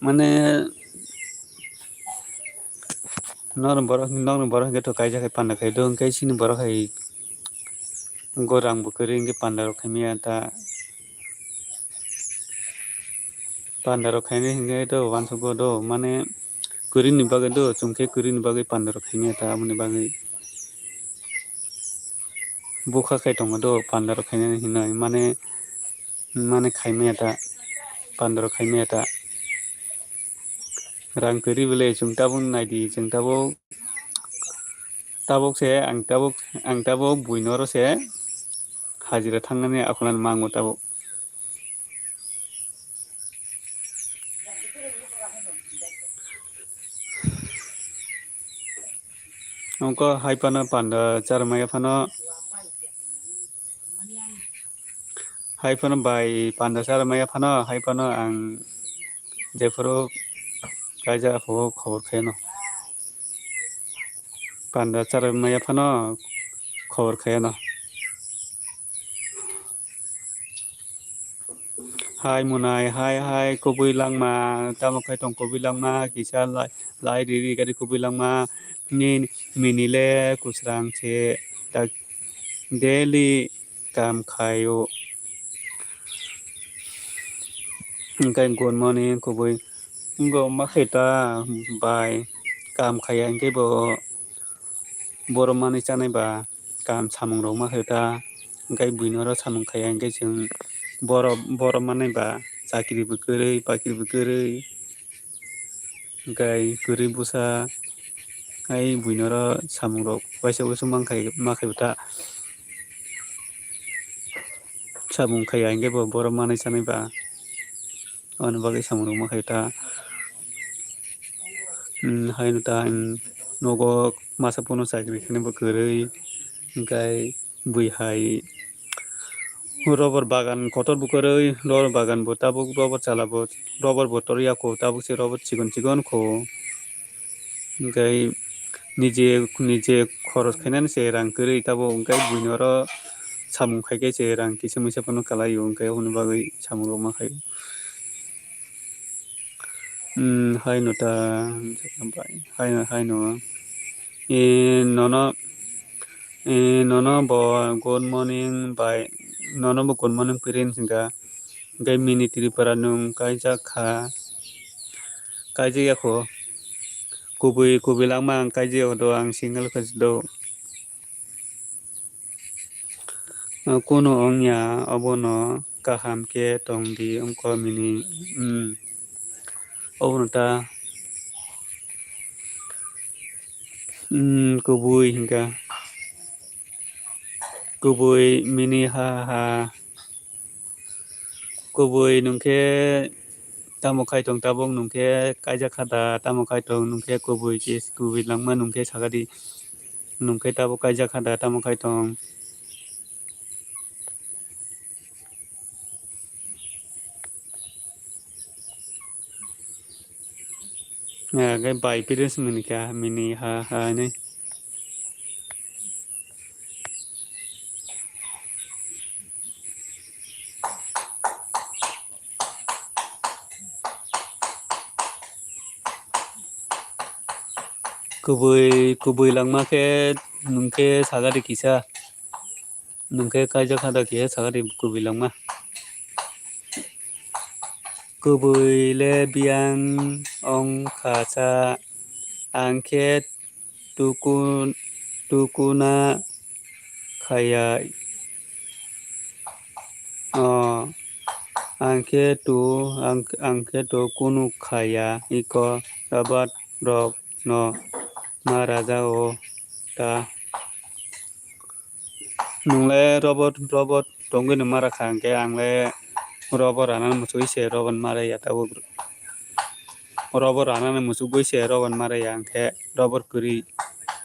mane norok borok, norok borok hwnkhe to kaijak hai panda khai do, hwnkhe chini borok hai ongko rang bo kwrwi hwnkhe panda rok khai maya ta. Panda rok khainai hwnkhe to uansukgo do, mane kwrwini bagwi do, chwng khe kwrwini bagwi panda rok khainai ta, aboni bagwi bukha khai tongo do, panda rok khainani hinwi, mane, mane khaimaya ta, panda rok khaimaya ta. Rang kwrwi belai chwng tabuk naidi, chwng tabuk, tabuk se ang tabuk, ang tabuk buino oro se hajira thangnani akhulani mango tabuk. Ongko hai phano panda charwmaya phano, hai phano bai panda charwmaya phano, hai phano ang jephuru kaijak aphuru khobor khaino. Panda charwmaya phano khobor khaino. Hai mwnai, hai, hai, kubui langma, tamo khai tong kubui langma, kisa lai, lai riri gari kubui langma, ni, mini le kusrang se, tak, daily kam khaio. Hwnkhe good morning kubui, wngkha ma khe ta bai, kam khaiya hwnkhe bo, borok manwi chanai ba. Kam samung rok ma khe ta, hwnkhe buino oro samung khaiya hwnkhe chwng borok, borok manwi ba chakri bo kwrwi, bakri bo kwrwi, hwnkhe kwrwi bwsa hai buino oro samung rok waisa waisa ma khai, ma khai ta. Samung khaiya hwnkhe bo borok manwi chanai ba. Aboni bagwi samung rok ma khai ta. Hmm, haino ta, hmm, nogo masa phano chakri khainai bo kwrwi, hwnkhe bui hai rubber bagan kotor bo kwrwi, rubber bagan bo tabuk rubber chala bo, rubber bo tor ya kho, tabuk se rubber chikon chikon kho. Hwnkhe nije, nije khoros khainani se rang kwrwi tabuk, hwnkhe buino oro samung khai khe se rang kisa misa phano kwlaio, hwnkhe aboni bagwi samung rok ma khaio. Hmm, haino ta, haino, haino. Eh, nono, eh, nono bo good morning bai, nono bo good morning pirin hinka. Hwnkhe mini Tripura nwng kaijak kha, kaijak ya kho. Kubui, kubui langma ang kaijak ya kho do, ang single khe do. Kunu wngya, obono kaham khe tong di, wngkha mini, hmm, obono ta, hmm, kubui hinka, kubui mini ha ha. Kubui nwng khe tamo khai tong tabuk, nwng khe kaijak kha da, tamo khai tong, nwng khe kubui khe, kubui langma nwng khe saka di, nwng khe tabuk kaijak kha da, tamo khai tong. Hwnkhe bai pire se mini kha, mini ha ha hinwi. Kubui, kubui langma khe nwng khe saka di kisa. Nwng khe kaijak kha da khe saka di kubui langma. Kubui le biyang wng kha cha, ang khe tukun-, tukuna khaya, o, ang khe tu, ang, ang khe tu kunu khaya, iko rabat rok no ma raja o ta. Nwng le robot, robot tongwi no mara kha, hwnkhe ang le robot ranani muchungwi se robot mara ya tabuk. Robot ranani muchungwi se robot mara ya, hwnkhe robot kwrwi.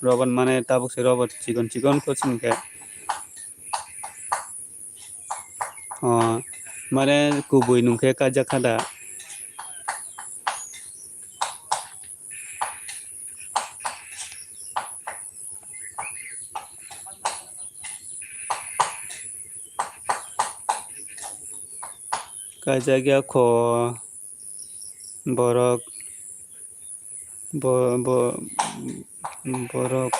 Robot mane tabuk se robot chikon chikon kho chini khe. O, mane kubui nwng khe kaijak kha da. Kaijak ya kho borok, bo-, bo-, borok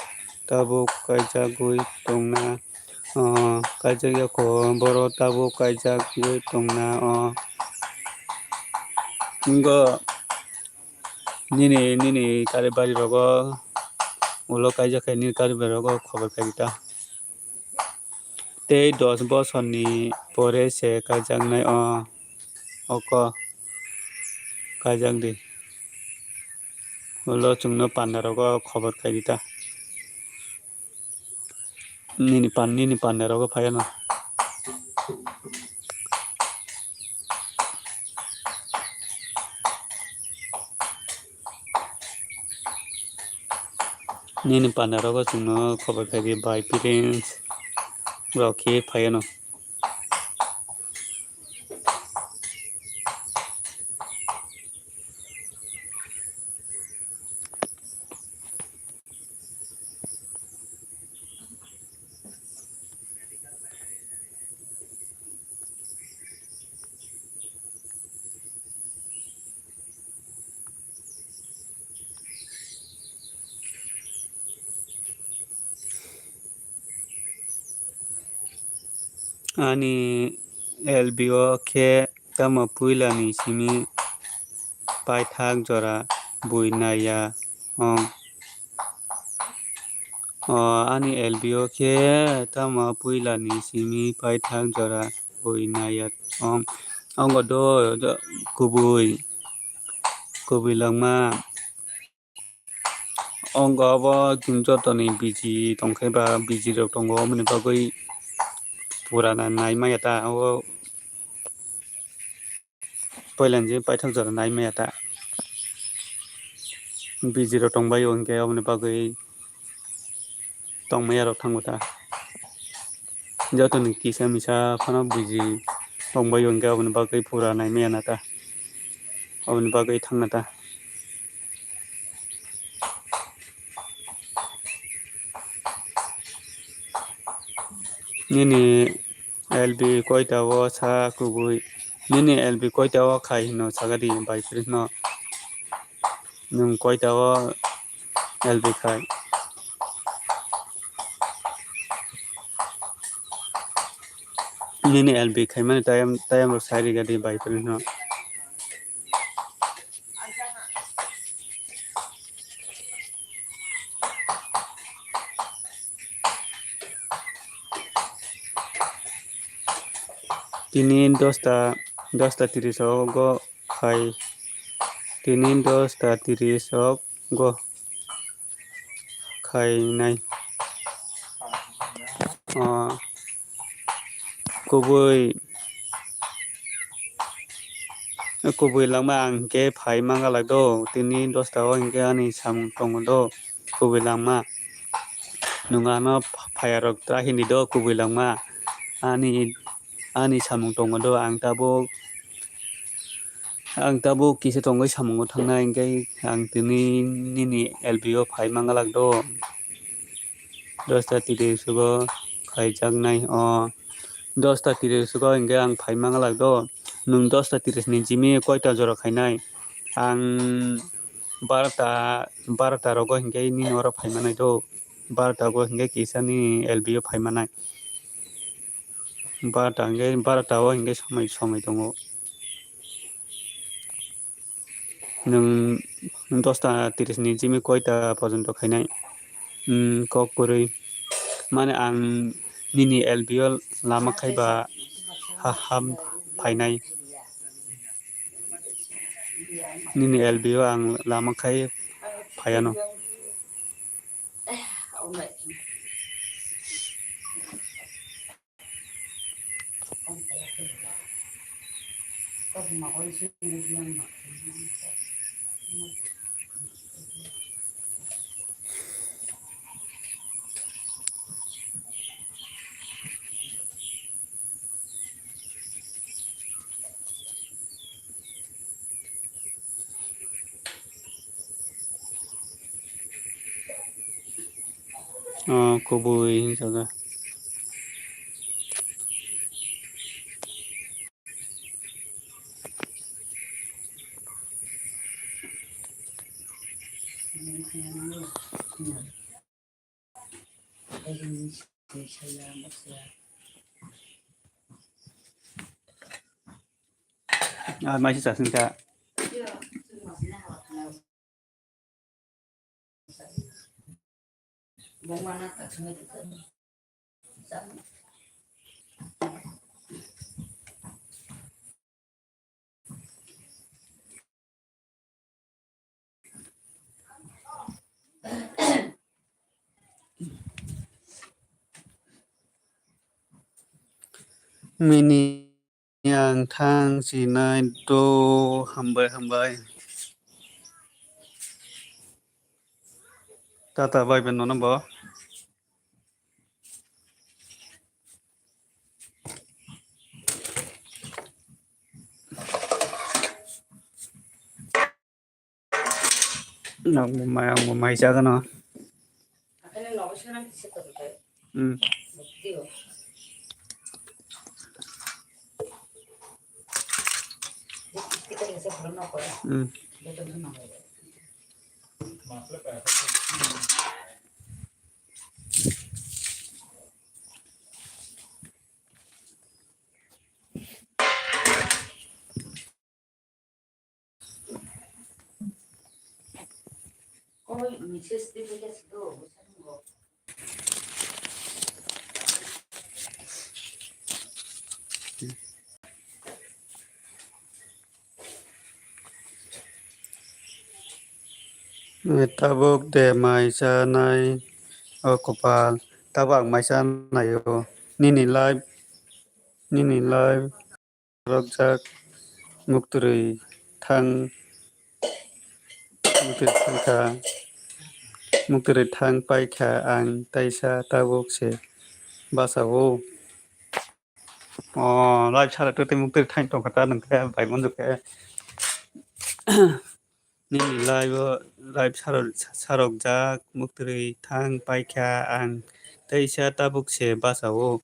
tabuk kaijagwi tongna, o, kaijak ya kho borok tabuk kaijagwi tongna, o. Wngkha nini, nini kari bari rogo ulo kaijak khe nini kari bari rogo khobor khai di ta. Tei dos bosorni pore se kaijaknai o, oko kaijak di. Ulo chwngno panda rogo khobor khai di ta. Nini pan-, nini panda rogo phai ano. Nini panda rogo chwngno khobor khai di bai, parents rok khe phai ano. Ani L B o khe tamo puilani simi paithak jora bui naiya ong. O ani L B o khe tamo puilani simi paithak jora bui naiya ong. Ongkha do, do kubui, kubui langma. Ongkha obo chwng jotoni busy tongkhe ba busy rok tongo, oboni bagwi purana nai maya ta. Obo puilani je paithak jora nai maya ta. Busy rok tongbai o hinkhe oboni bagwi tongmaya rok thango ta. Jotoni kisa misa phano busy tongbai o hinkhe oboni bagwi pura nai maya na ta. Oboni bagwi thangna ta. Nini L B koita o sa kubui? Nini L B koita o khai hino sagadi bai phirino. Nwng koita o L B khai? Nini L B khaimani tayam, tayam rok sai rigadi bai phirino. Tini dosta, dosta tiris o go khai. Tini dosta tiris o go khainai. O, kubui, kubui langma ang hinkhe phai mangala do. Tini dosta o hinkhe ani samung tongo do, kubui langma. Nwng ano phaiya rok ta hini do, kubui langma. Ani, ani samung tongo do, ang tabuk Ang tabuk kisa tongwi samungo thangnai, hinkhe ang tini nini L B o phai mangalak do. Dosta tiris o khaijaknai o. Dosta tiris o hinkhe ang phai mangalak do. Nwng dosta tiris ni jimi koita jora khainai? Ang barota, barota rogo hinkhe nini oro phai manai do. Barota go hinkhe kisa nini L B o phai manai. Barota hinkhe, barota o hinkhe somoi, somoi tongo. Nwng dosta tiris ni jimi koita porjonto khainai? Hmm, kok kwrwi. Mane ang nini L B o lama khaiba ha-, ham phainai. Nini L B o ang lama khai phaiano. O kubui hinjago. Ah, maisi chasing ka. Mini ang thang sinai do, hambai, hambai. Tata bai ben nono bo. Ang bo mai, ang bo mai chagano. Hmm. Hmm. Tabuk de mai chanai o kopal, tabuk ang mai chanai o. Nini live, nini live. Rokjak, muktwrwi thang, muktwrwi thangkha, muktwrwi thang paikha ang taisa tabuk se bachao. O, live sara twtwi muktwrwi thang tongkha ta nungkhe bai manjukhe. Nini live o, live sarok, sarokjak, muktwrwi thang paikha ang teisa tabuk se bachao.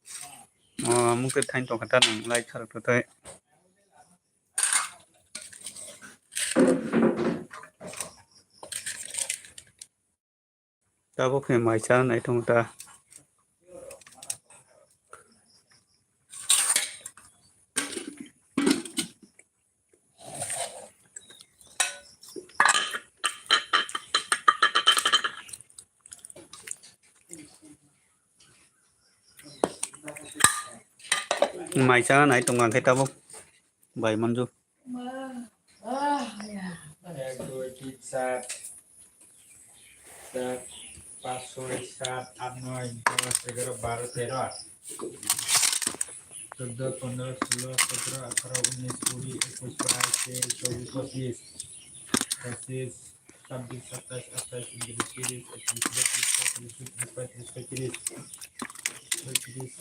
O, muktwrwi thang tongkha ta nung live sarok twtwi. Tabuk khe mai cha nai tongo ta. Mai cha nai tongo ang khe tabuk bai manju. এক, দুই, তিন, চার, চার, পাঁচ, ছয়, সাত, আট, নয়, দশ, এগারো, বারো, তেরো, চোদ্দ, পনেরো, ষোলো, সতেরো, আঠারো, উনিশ, কুড়ি, একুশ, বাইশ, তেইশ, চব্বিশ, পঁচিশ, পঁচিশ, ছাব্বিশ, সাতাশ, আঠাশ, ঊনত্রিশ, তিরিশ, একত্রিশ, বত্রিশ, তেত্রিশ, চৌত্রিশ, পঁয়ত্রিশ, ছয়ত্রিশ, ছয়ত্রিশ,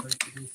ছয়ত্রিশ,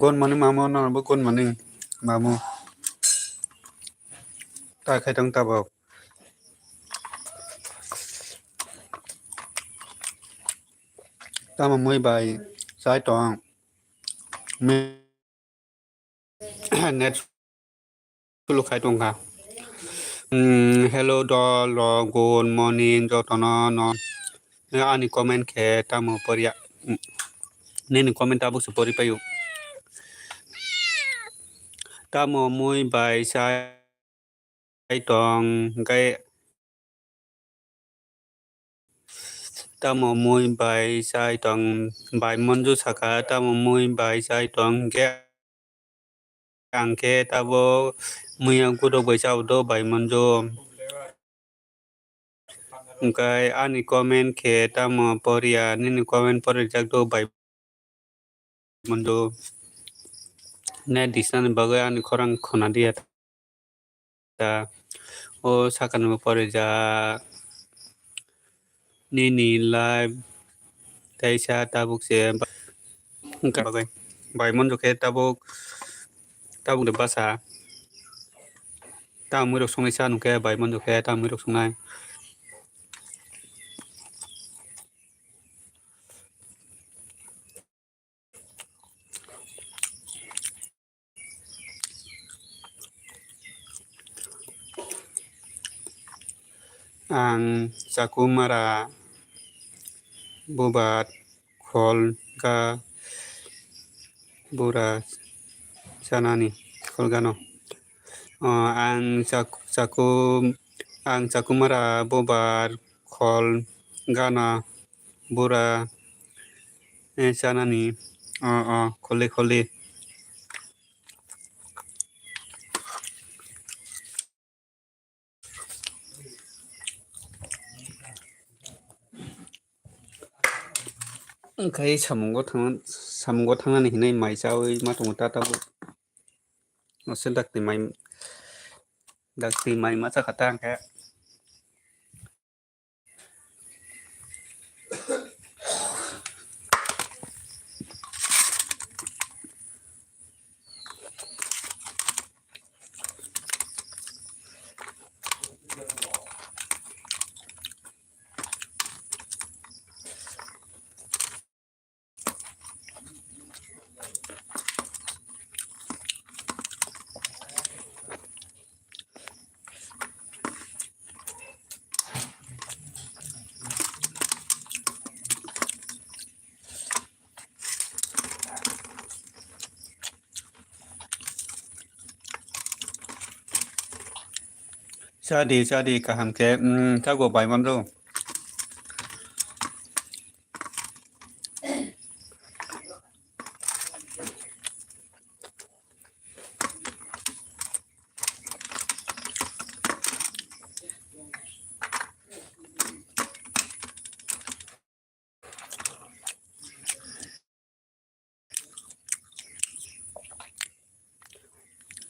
Gon mani mamo, no bo gon mani mamo. Ta khai tong tabok. Tamo mui bai chai tong. Me-, net sulu khai tong kha. Hmm, hello dol rok, good morning jotono no. Ani comment khe tamo poriya. Hmm. Nini comment tabuk se pori paio. Tamo mui bai chai tong, hwnkhe tamo mui bai chai tong, bai Monju saka, tamo mui bai chai tong, hwnkhe ang khe tabuk muiya gudok bai chao do bai Monju. Hwnkhe ani comment khe tamo poriya, nini comment porijak do bai Monju. Net disnani bagwi ani khorang khona diya ta. O sakani bo porijak. Nini live teisa tabuk se ba-, wngkha bagwi. Bai Monju khe tabuk, tabuk de basa. Tamo muirok songnai sa nung khe bai Monju khe tamo muirok songnai. Ang chakumara bubar kholga bura chanani kholgano. O, ang chak-, chakum-, ang chakumara bubar kholgana bura, eh, chanani. O, o, kholi, kholi. Wngkha samungo thang-, samungo thangnani hinwi mai chawi ma tongo ta tabuk. Ose dakti mai, dakti mai ma chakha ta hwnkhe. Chadi, chadi, kaham khe, mm, chago bai manjo.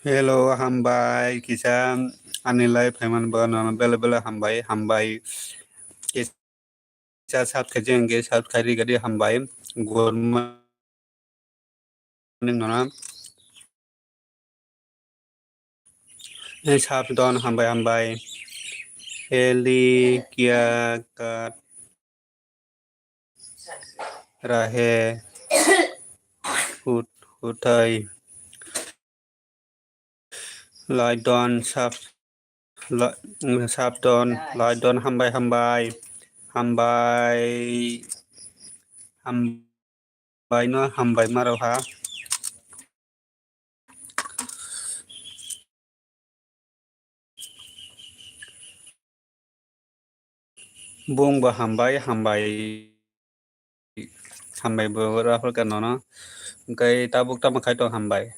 Hello, hambai, kisa ani live phaimani bagwi nono belai belai hambai, hambai. Kisa subscribe khaijak hwnkhe subscribe khairwi gadi hambai. Good morning nono. Eh, Sabdon, hambai, hambai. Heli, Kia, Kat, Rahe, Hut-, Hutai. Laidon, Sab-, La-, Sabdon, Laidon, hambai, hambai. Hambai, hambai no, hambai ma rok ha. Bung bo hambai, hambai, hambai bo raphal ka nono. Hwnkhe tabuk tamo khai tong hambai.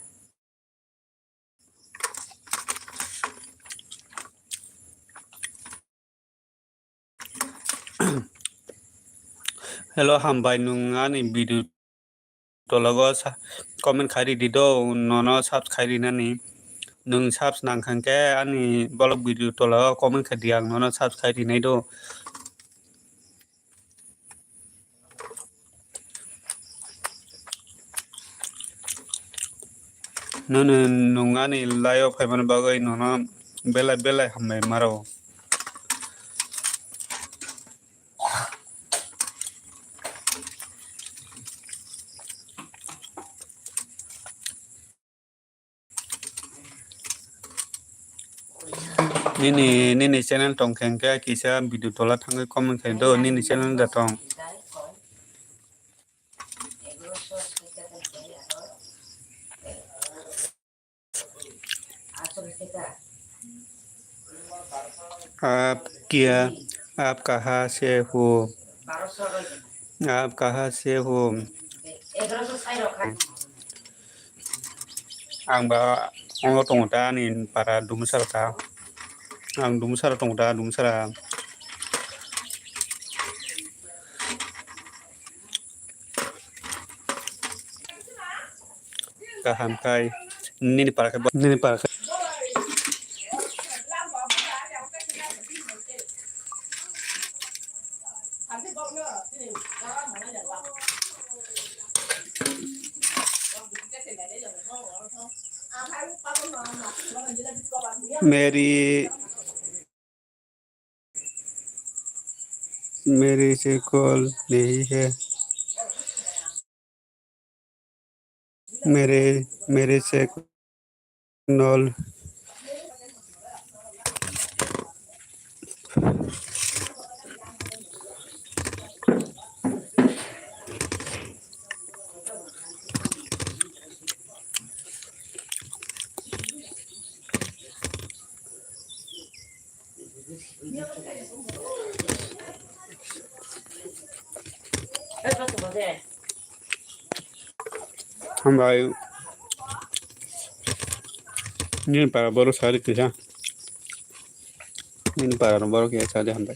Hello, hambai, nwng ani video tologo sa-, comment khai ridi do, nono subs khai rinani. Nwng subs nang kha khe ani vlog video tologo comment khai di, ang nono subs khai rinai do. Nono nwng ani live o phaimani bagwi nono belai belai hambai maro. Nini, nini channel tong khe hwnkhe kisa video tola thangwi comment khai do, nini channel da tong. आप क्या, आप कहाँ से हो? आप कहाँ से हो? Ang ba, ang tongo ta ani para Dumusara ta. Ang Dumusara tongo ta, Dumusara. Kaham khai. Nini para khe, nini para khe. मेरी मेरी से कॉल नहीं है। मेरे, मेरे से knoll. Hambai. Nini para borok sari kisa. Nini para borok ya sari hambai.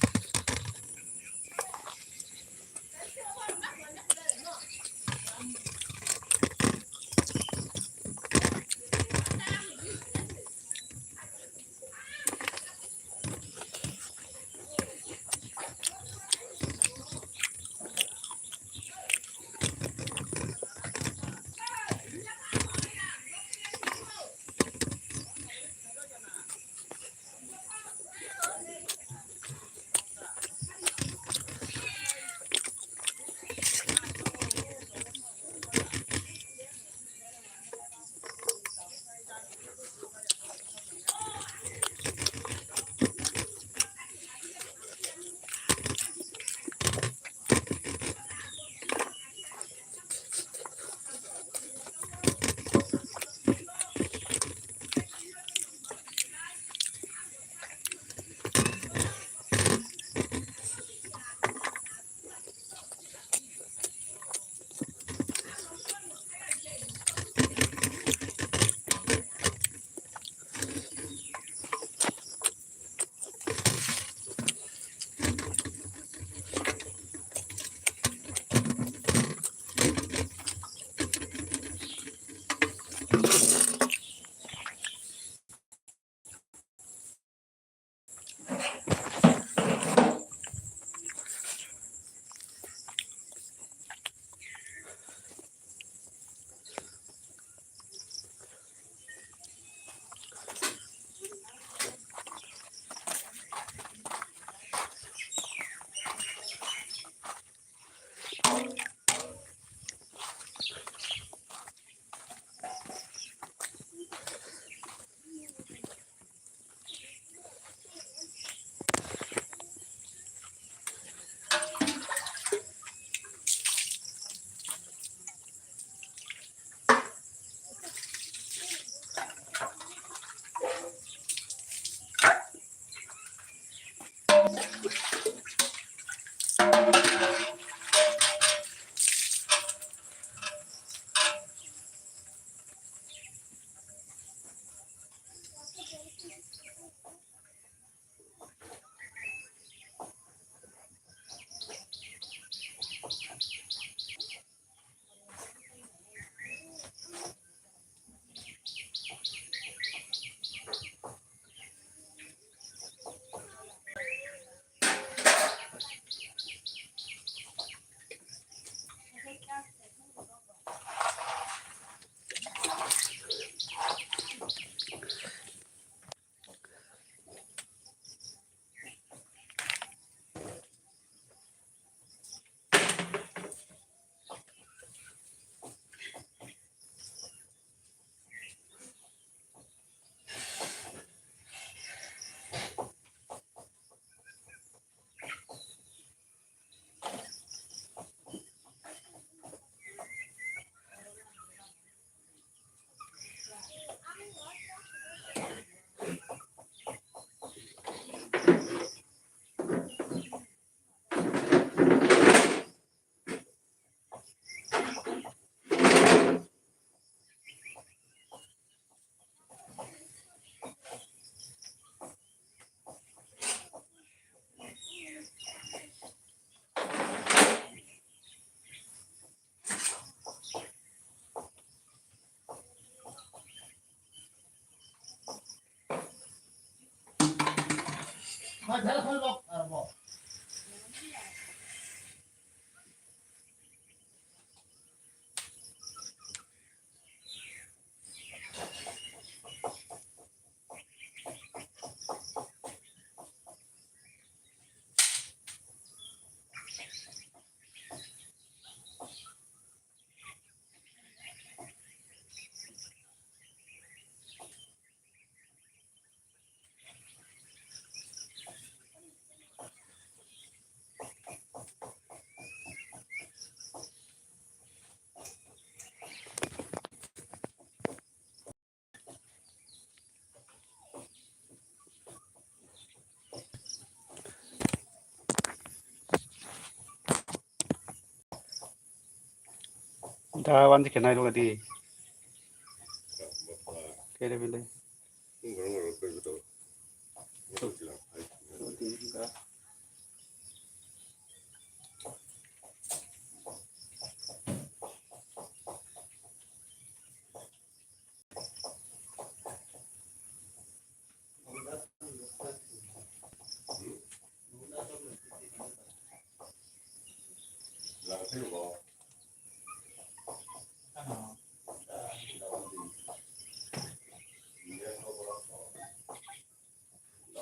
Da wan dikhe nai rwgadi. Kere bile.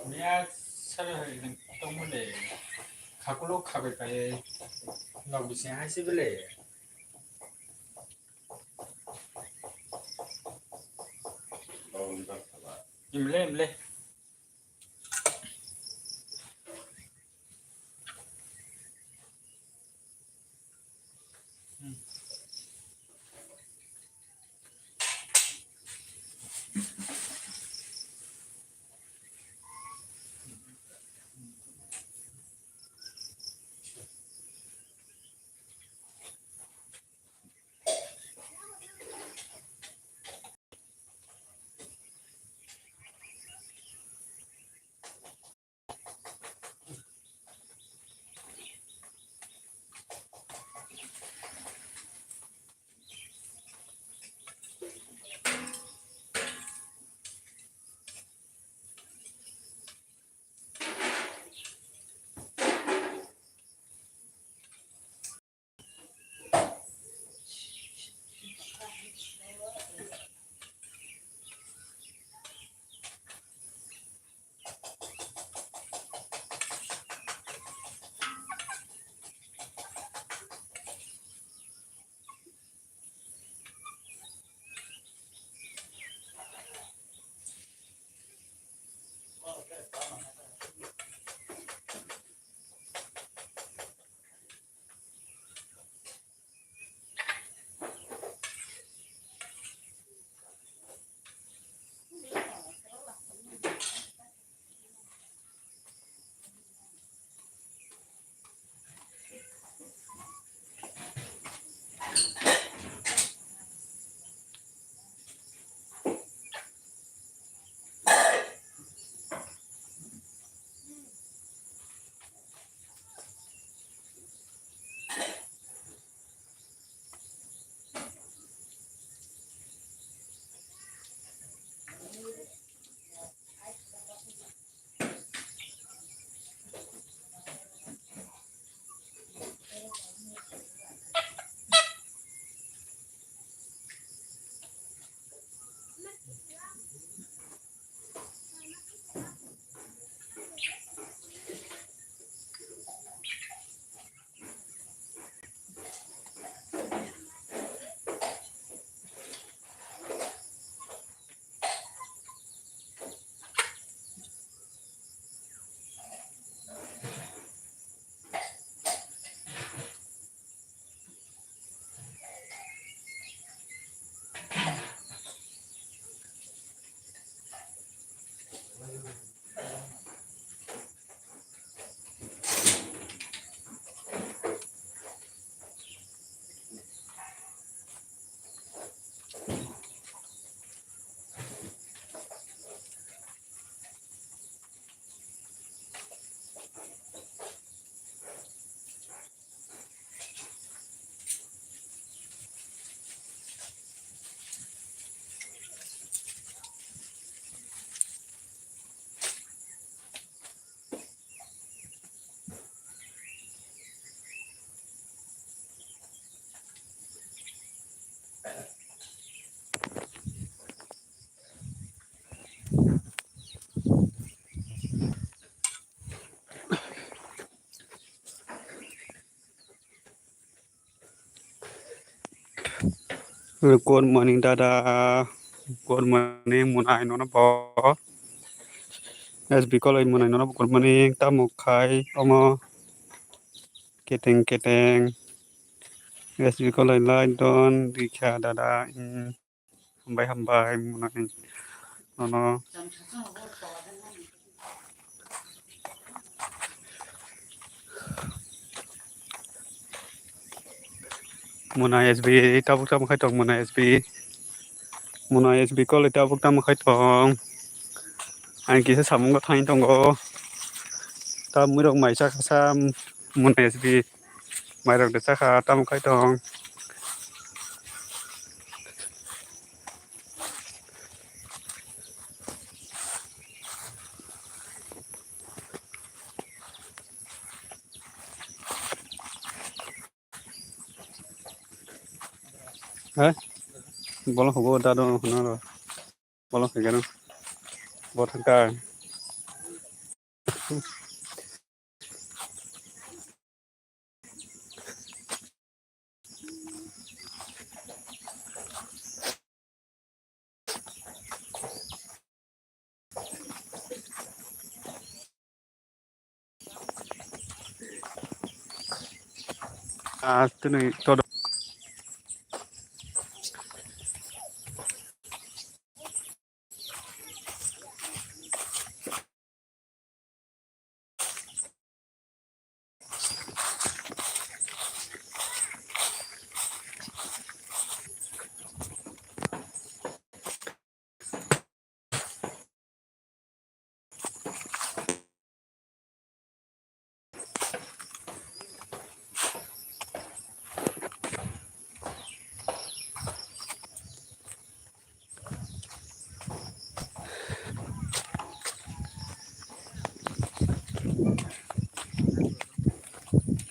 Miya sara hai tongmole khakulo khabai pai nok bising hai se bele. Imle, imle. Good morning, dada. Good morning, Munai, nono bo. S B College Munai, nono bo good morning. Tamo khai omo keteng keteng. S B College lai don dikha, dada. Hmm. Hambai, hambai, Munai, nono. Muna S B tabuk tamo khai tong, Muna S B. Muna S B kole tabuk tamo khai tong. Ang kisa samung bo thani tongo. Ta muirok mai chakha sa Muna S B. Mairok de chakha tamo khai tong. He? Bolong hugo da do hwnaro. Bolong khe gano. Bo thangka. Ah, tini todo.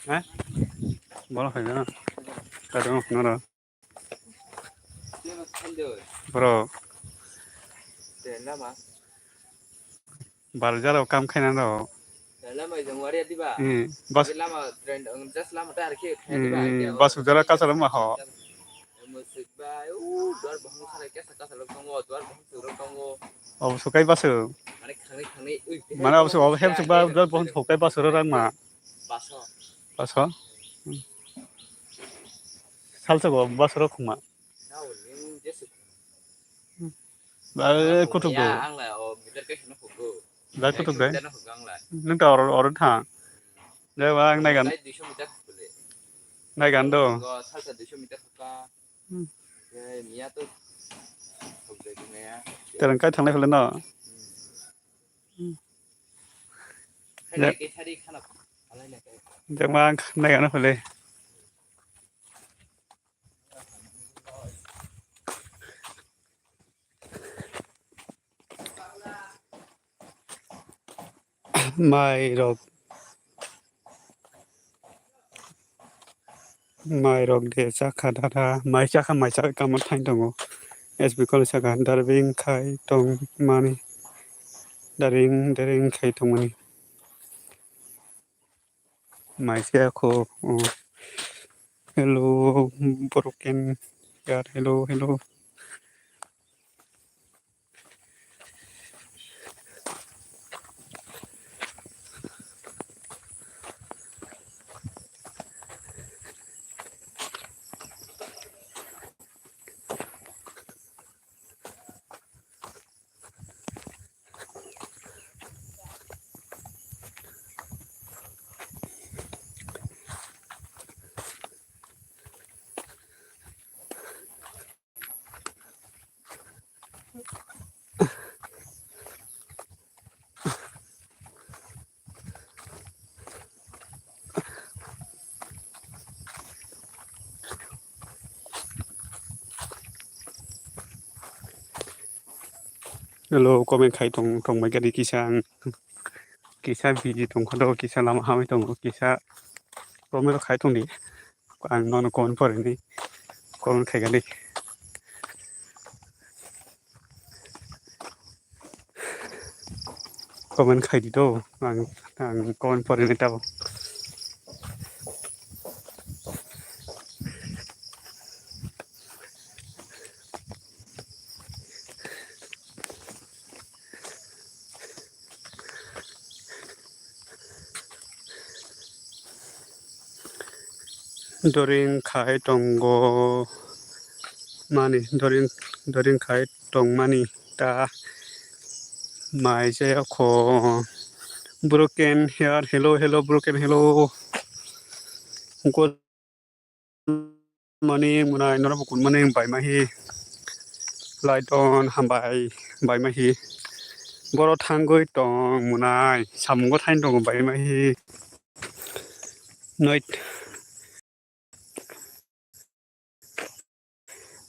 Eh? Bola khaina. Kadang nara. Bro. Barjaro kam khaina do. Lama jong waria diba. Hmm, bas. Lama trend, um, just lama ta arki khaina diba. Hmm, bas ujara kasar ma ho. Musik bai, u, duar bohong sare kesa kasa lok tongo, duar bohong suro tongo. Obo sukai basu. Mane khangni khangni, ui, mane obo su, obo hem sukba, duar bohong sukai basu ro rang ma. Baso. Baso? Hmm. Salsa go basu ro khuma. Ba, kutuk do. Ba, kutuk dai. Nung ta oro, oro tha. Jai ba, ang naigan. Naigan do. Hmm. Terang kai thanglai phale no. Hmm. Jai ba, ang naigan phale. Mai rok, mai rok de chakha dada, mai chakha, mai chakha kama thang tongo. S B college saka daring khai tong mani, daring daring khai tong mani. Mai se kho, oh. Hello, broken yar, hello, hello. Hello, comment khai tong, tong bai gadi kisa ang, kisa busy tong kha do, kisa lama hamai tongo, kisa comment khai tong di. Ang nono comment porini, comment khaigani. Comment khaidi do, ang, ang comment porini tabo. Doring khai tongo mani, doring, doring khai tongmani ta mai jaya kho. Broken here, hello, hello, broken, hello. Good morning, mwnai, norok bo good morning, bai mahi. Laiton, hambai, bai mahi. Boro thangwi tong, mwnai, samungo thain tongo, bai mahi. Noi,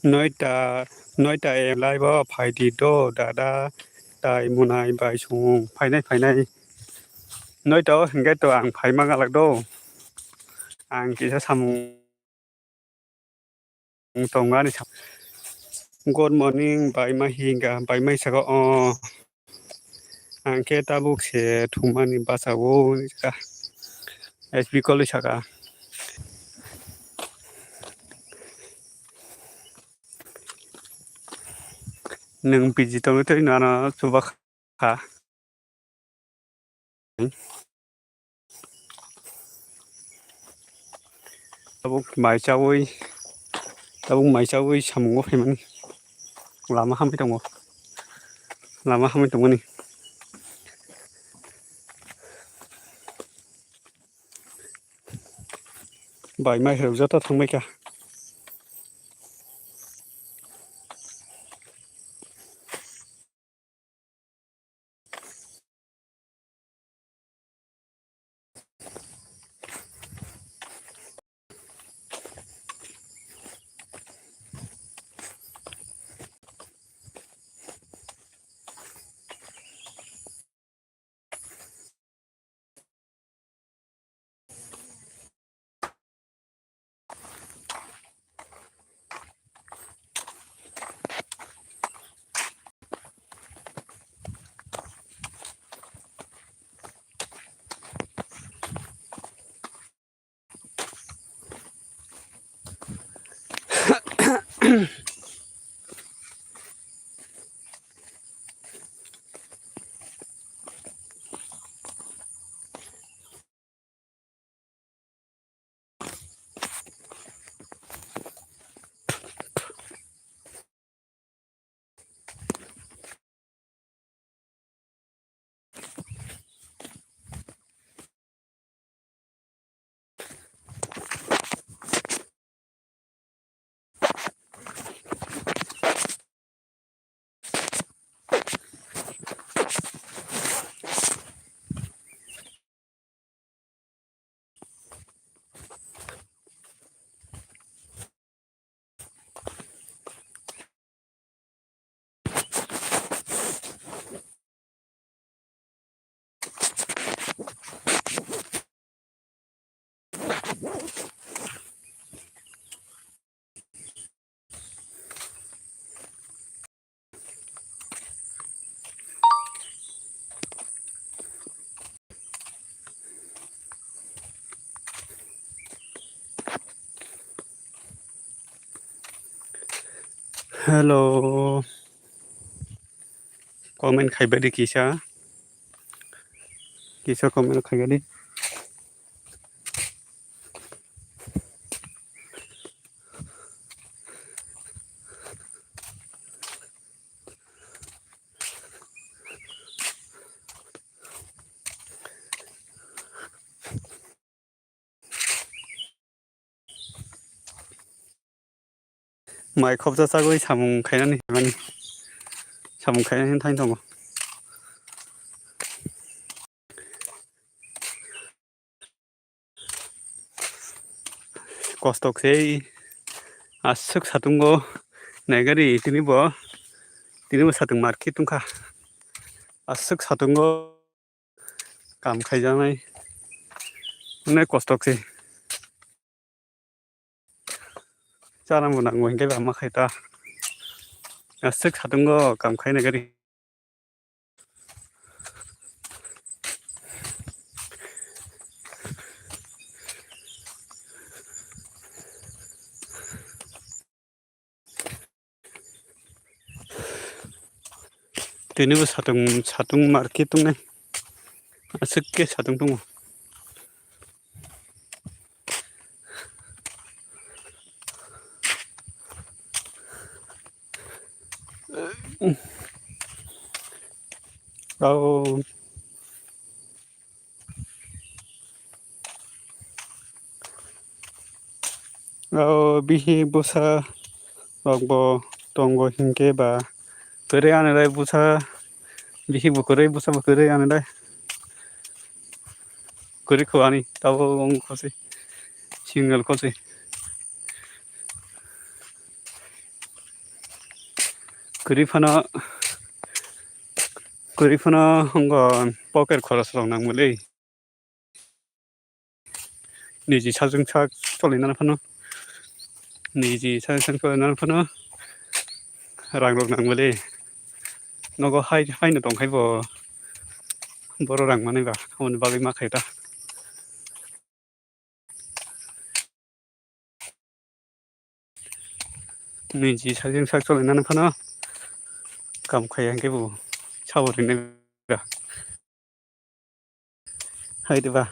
noita, noita em live o phaidi do, dada, tai, mwnai, bai, song, phainai, phainai. Noita o hingke to ang phaima galak do. Ang kisa samung tongmani sa-, good morning, bai ma hinga, bai ma saka, o, ang khe tabuk se thumani bachao, S B call saka. Nwng busy tongwi twi nana chubakha. Tabuk mai chawi, tabuk mai chawi samungo phaimani. Lama hamwi tongo. Lama hamwi tongmani. Bai mai rok joto thangbai kha. Hello. Comment khaibai di kisa. Kisa comment khaibai di. Mai khopsa chagwi samung khainani hinmani. Samung khainani hinwi thangwi tongo. Kosto khe aswk satungo naigari tini bo, tini bo satung market wngkha. Aswk satungo kam khaijaknai, onek kosto khe. Chana bo nango hinkhe ba ma khai ta. Aswk satungo kam khaina gari. Tini bo satung, satung market tongnai. Aswk khe satung tongo. Oh. Oh, bihik bwsa rok bo tongo hinkhe ba kwrwi ani lai bwsa, bihik bo kwrwi bwsa bo kwrwi ani lai kwrwi kho ani tabuk wng kho se single kho se. Kwrwi phano, kwrwi phano wngkha pocket khorosrok nangmani. Niji sajwk sak cholainani phano, niji sajwk sak cholainani phano rangrok nangmani. Nogo hai, haino tongkhai bo, boro rang manwi ba, aboni bagwi ma khaita. Niji sajwk sak cholainani phano kam khaiya hinkhe bo sabo rinai ba. Hai de ba.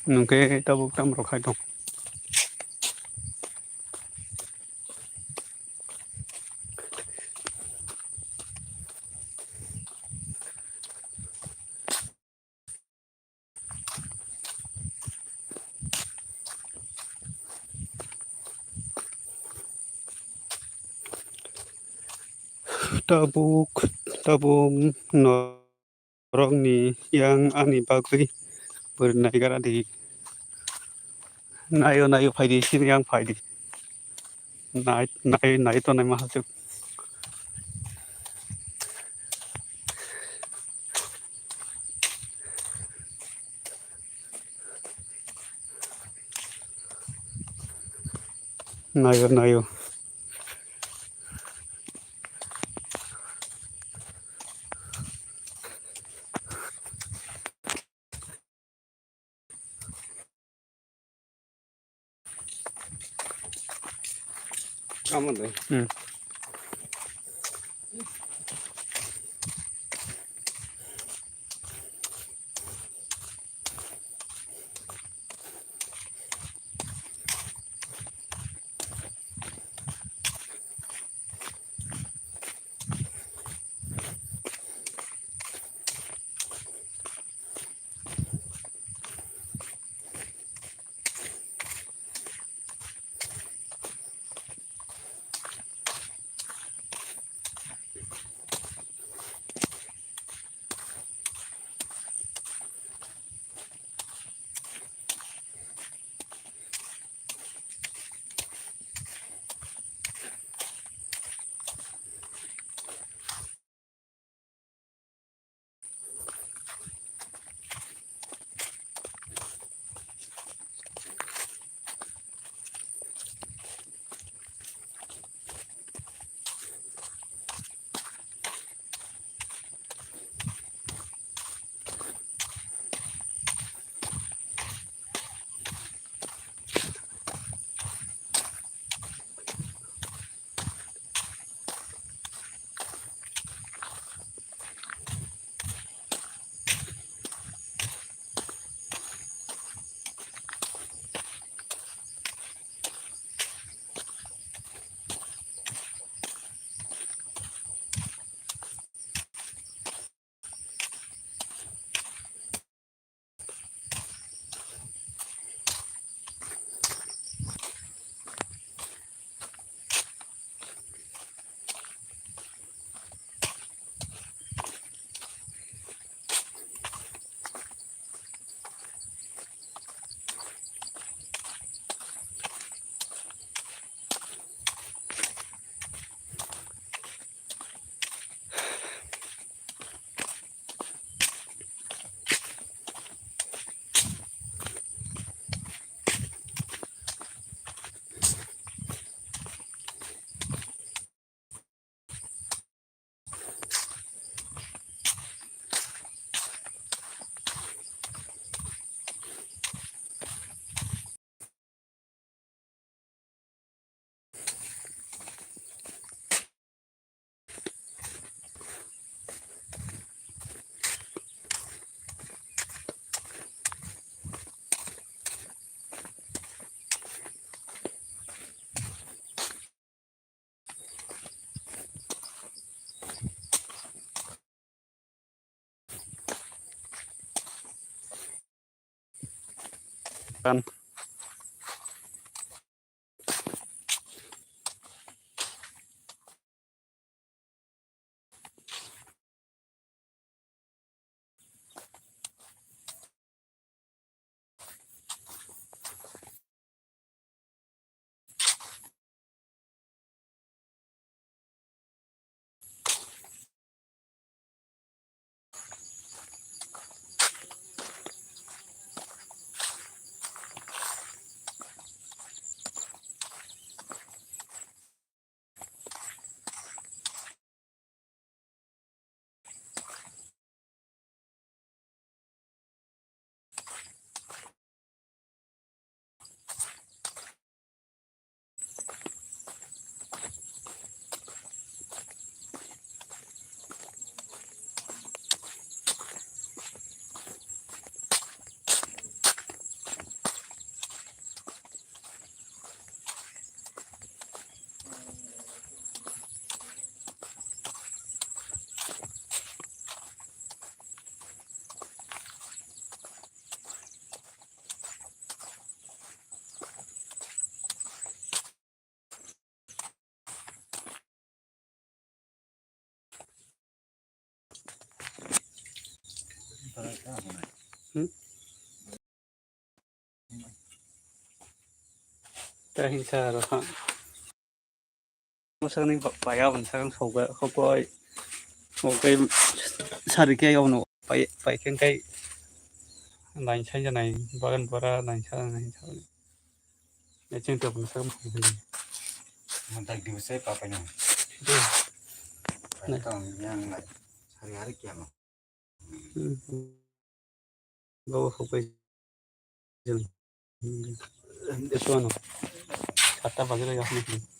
Nwng khe tabuk tamo rok hai tong? Tabuk, tabuk norokni yang ani bagwi bwrwi naigara di. Naio, naio, phaidi, sini yang phaidi. Nai, nai, nai tonwi ma hachuk. Naio, naio. Tamo de. Hmm. Kan. Hmm? Tei hinsa aro ha. Mwsakni ba-, baya bwsakni sokbai, sokbai. Sokbai sari khe yaono pai, pai khe khe nai sai janai bagan bora nai sa nai sa. Nai chwng tei bwsakni sokbai. Mantai diu sai papai no. Dei. Nai. Tong yang lai. Sari hari kiamo. Hmm. Bawa sokbai. Hmm. Itu ano. Kata bagi lagi aku nih.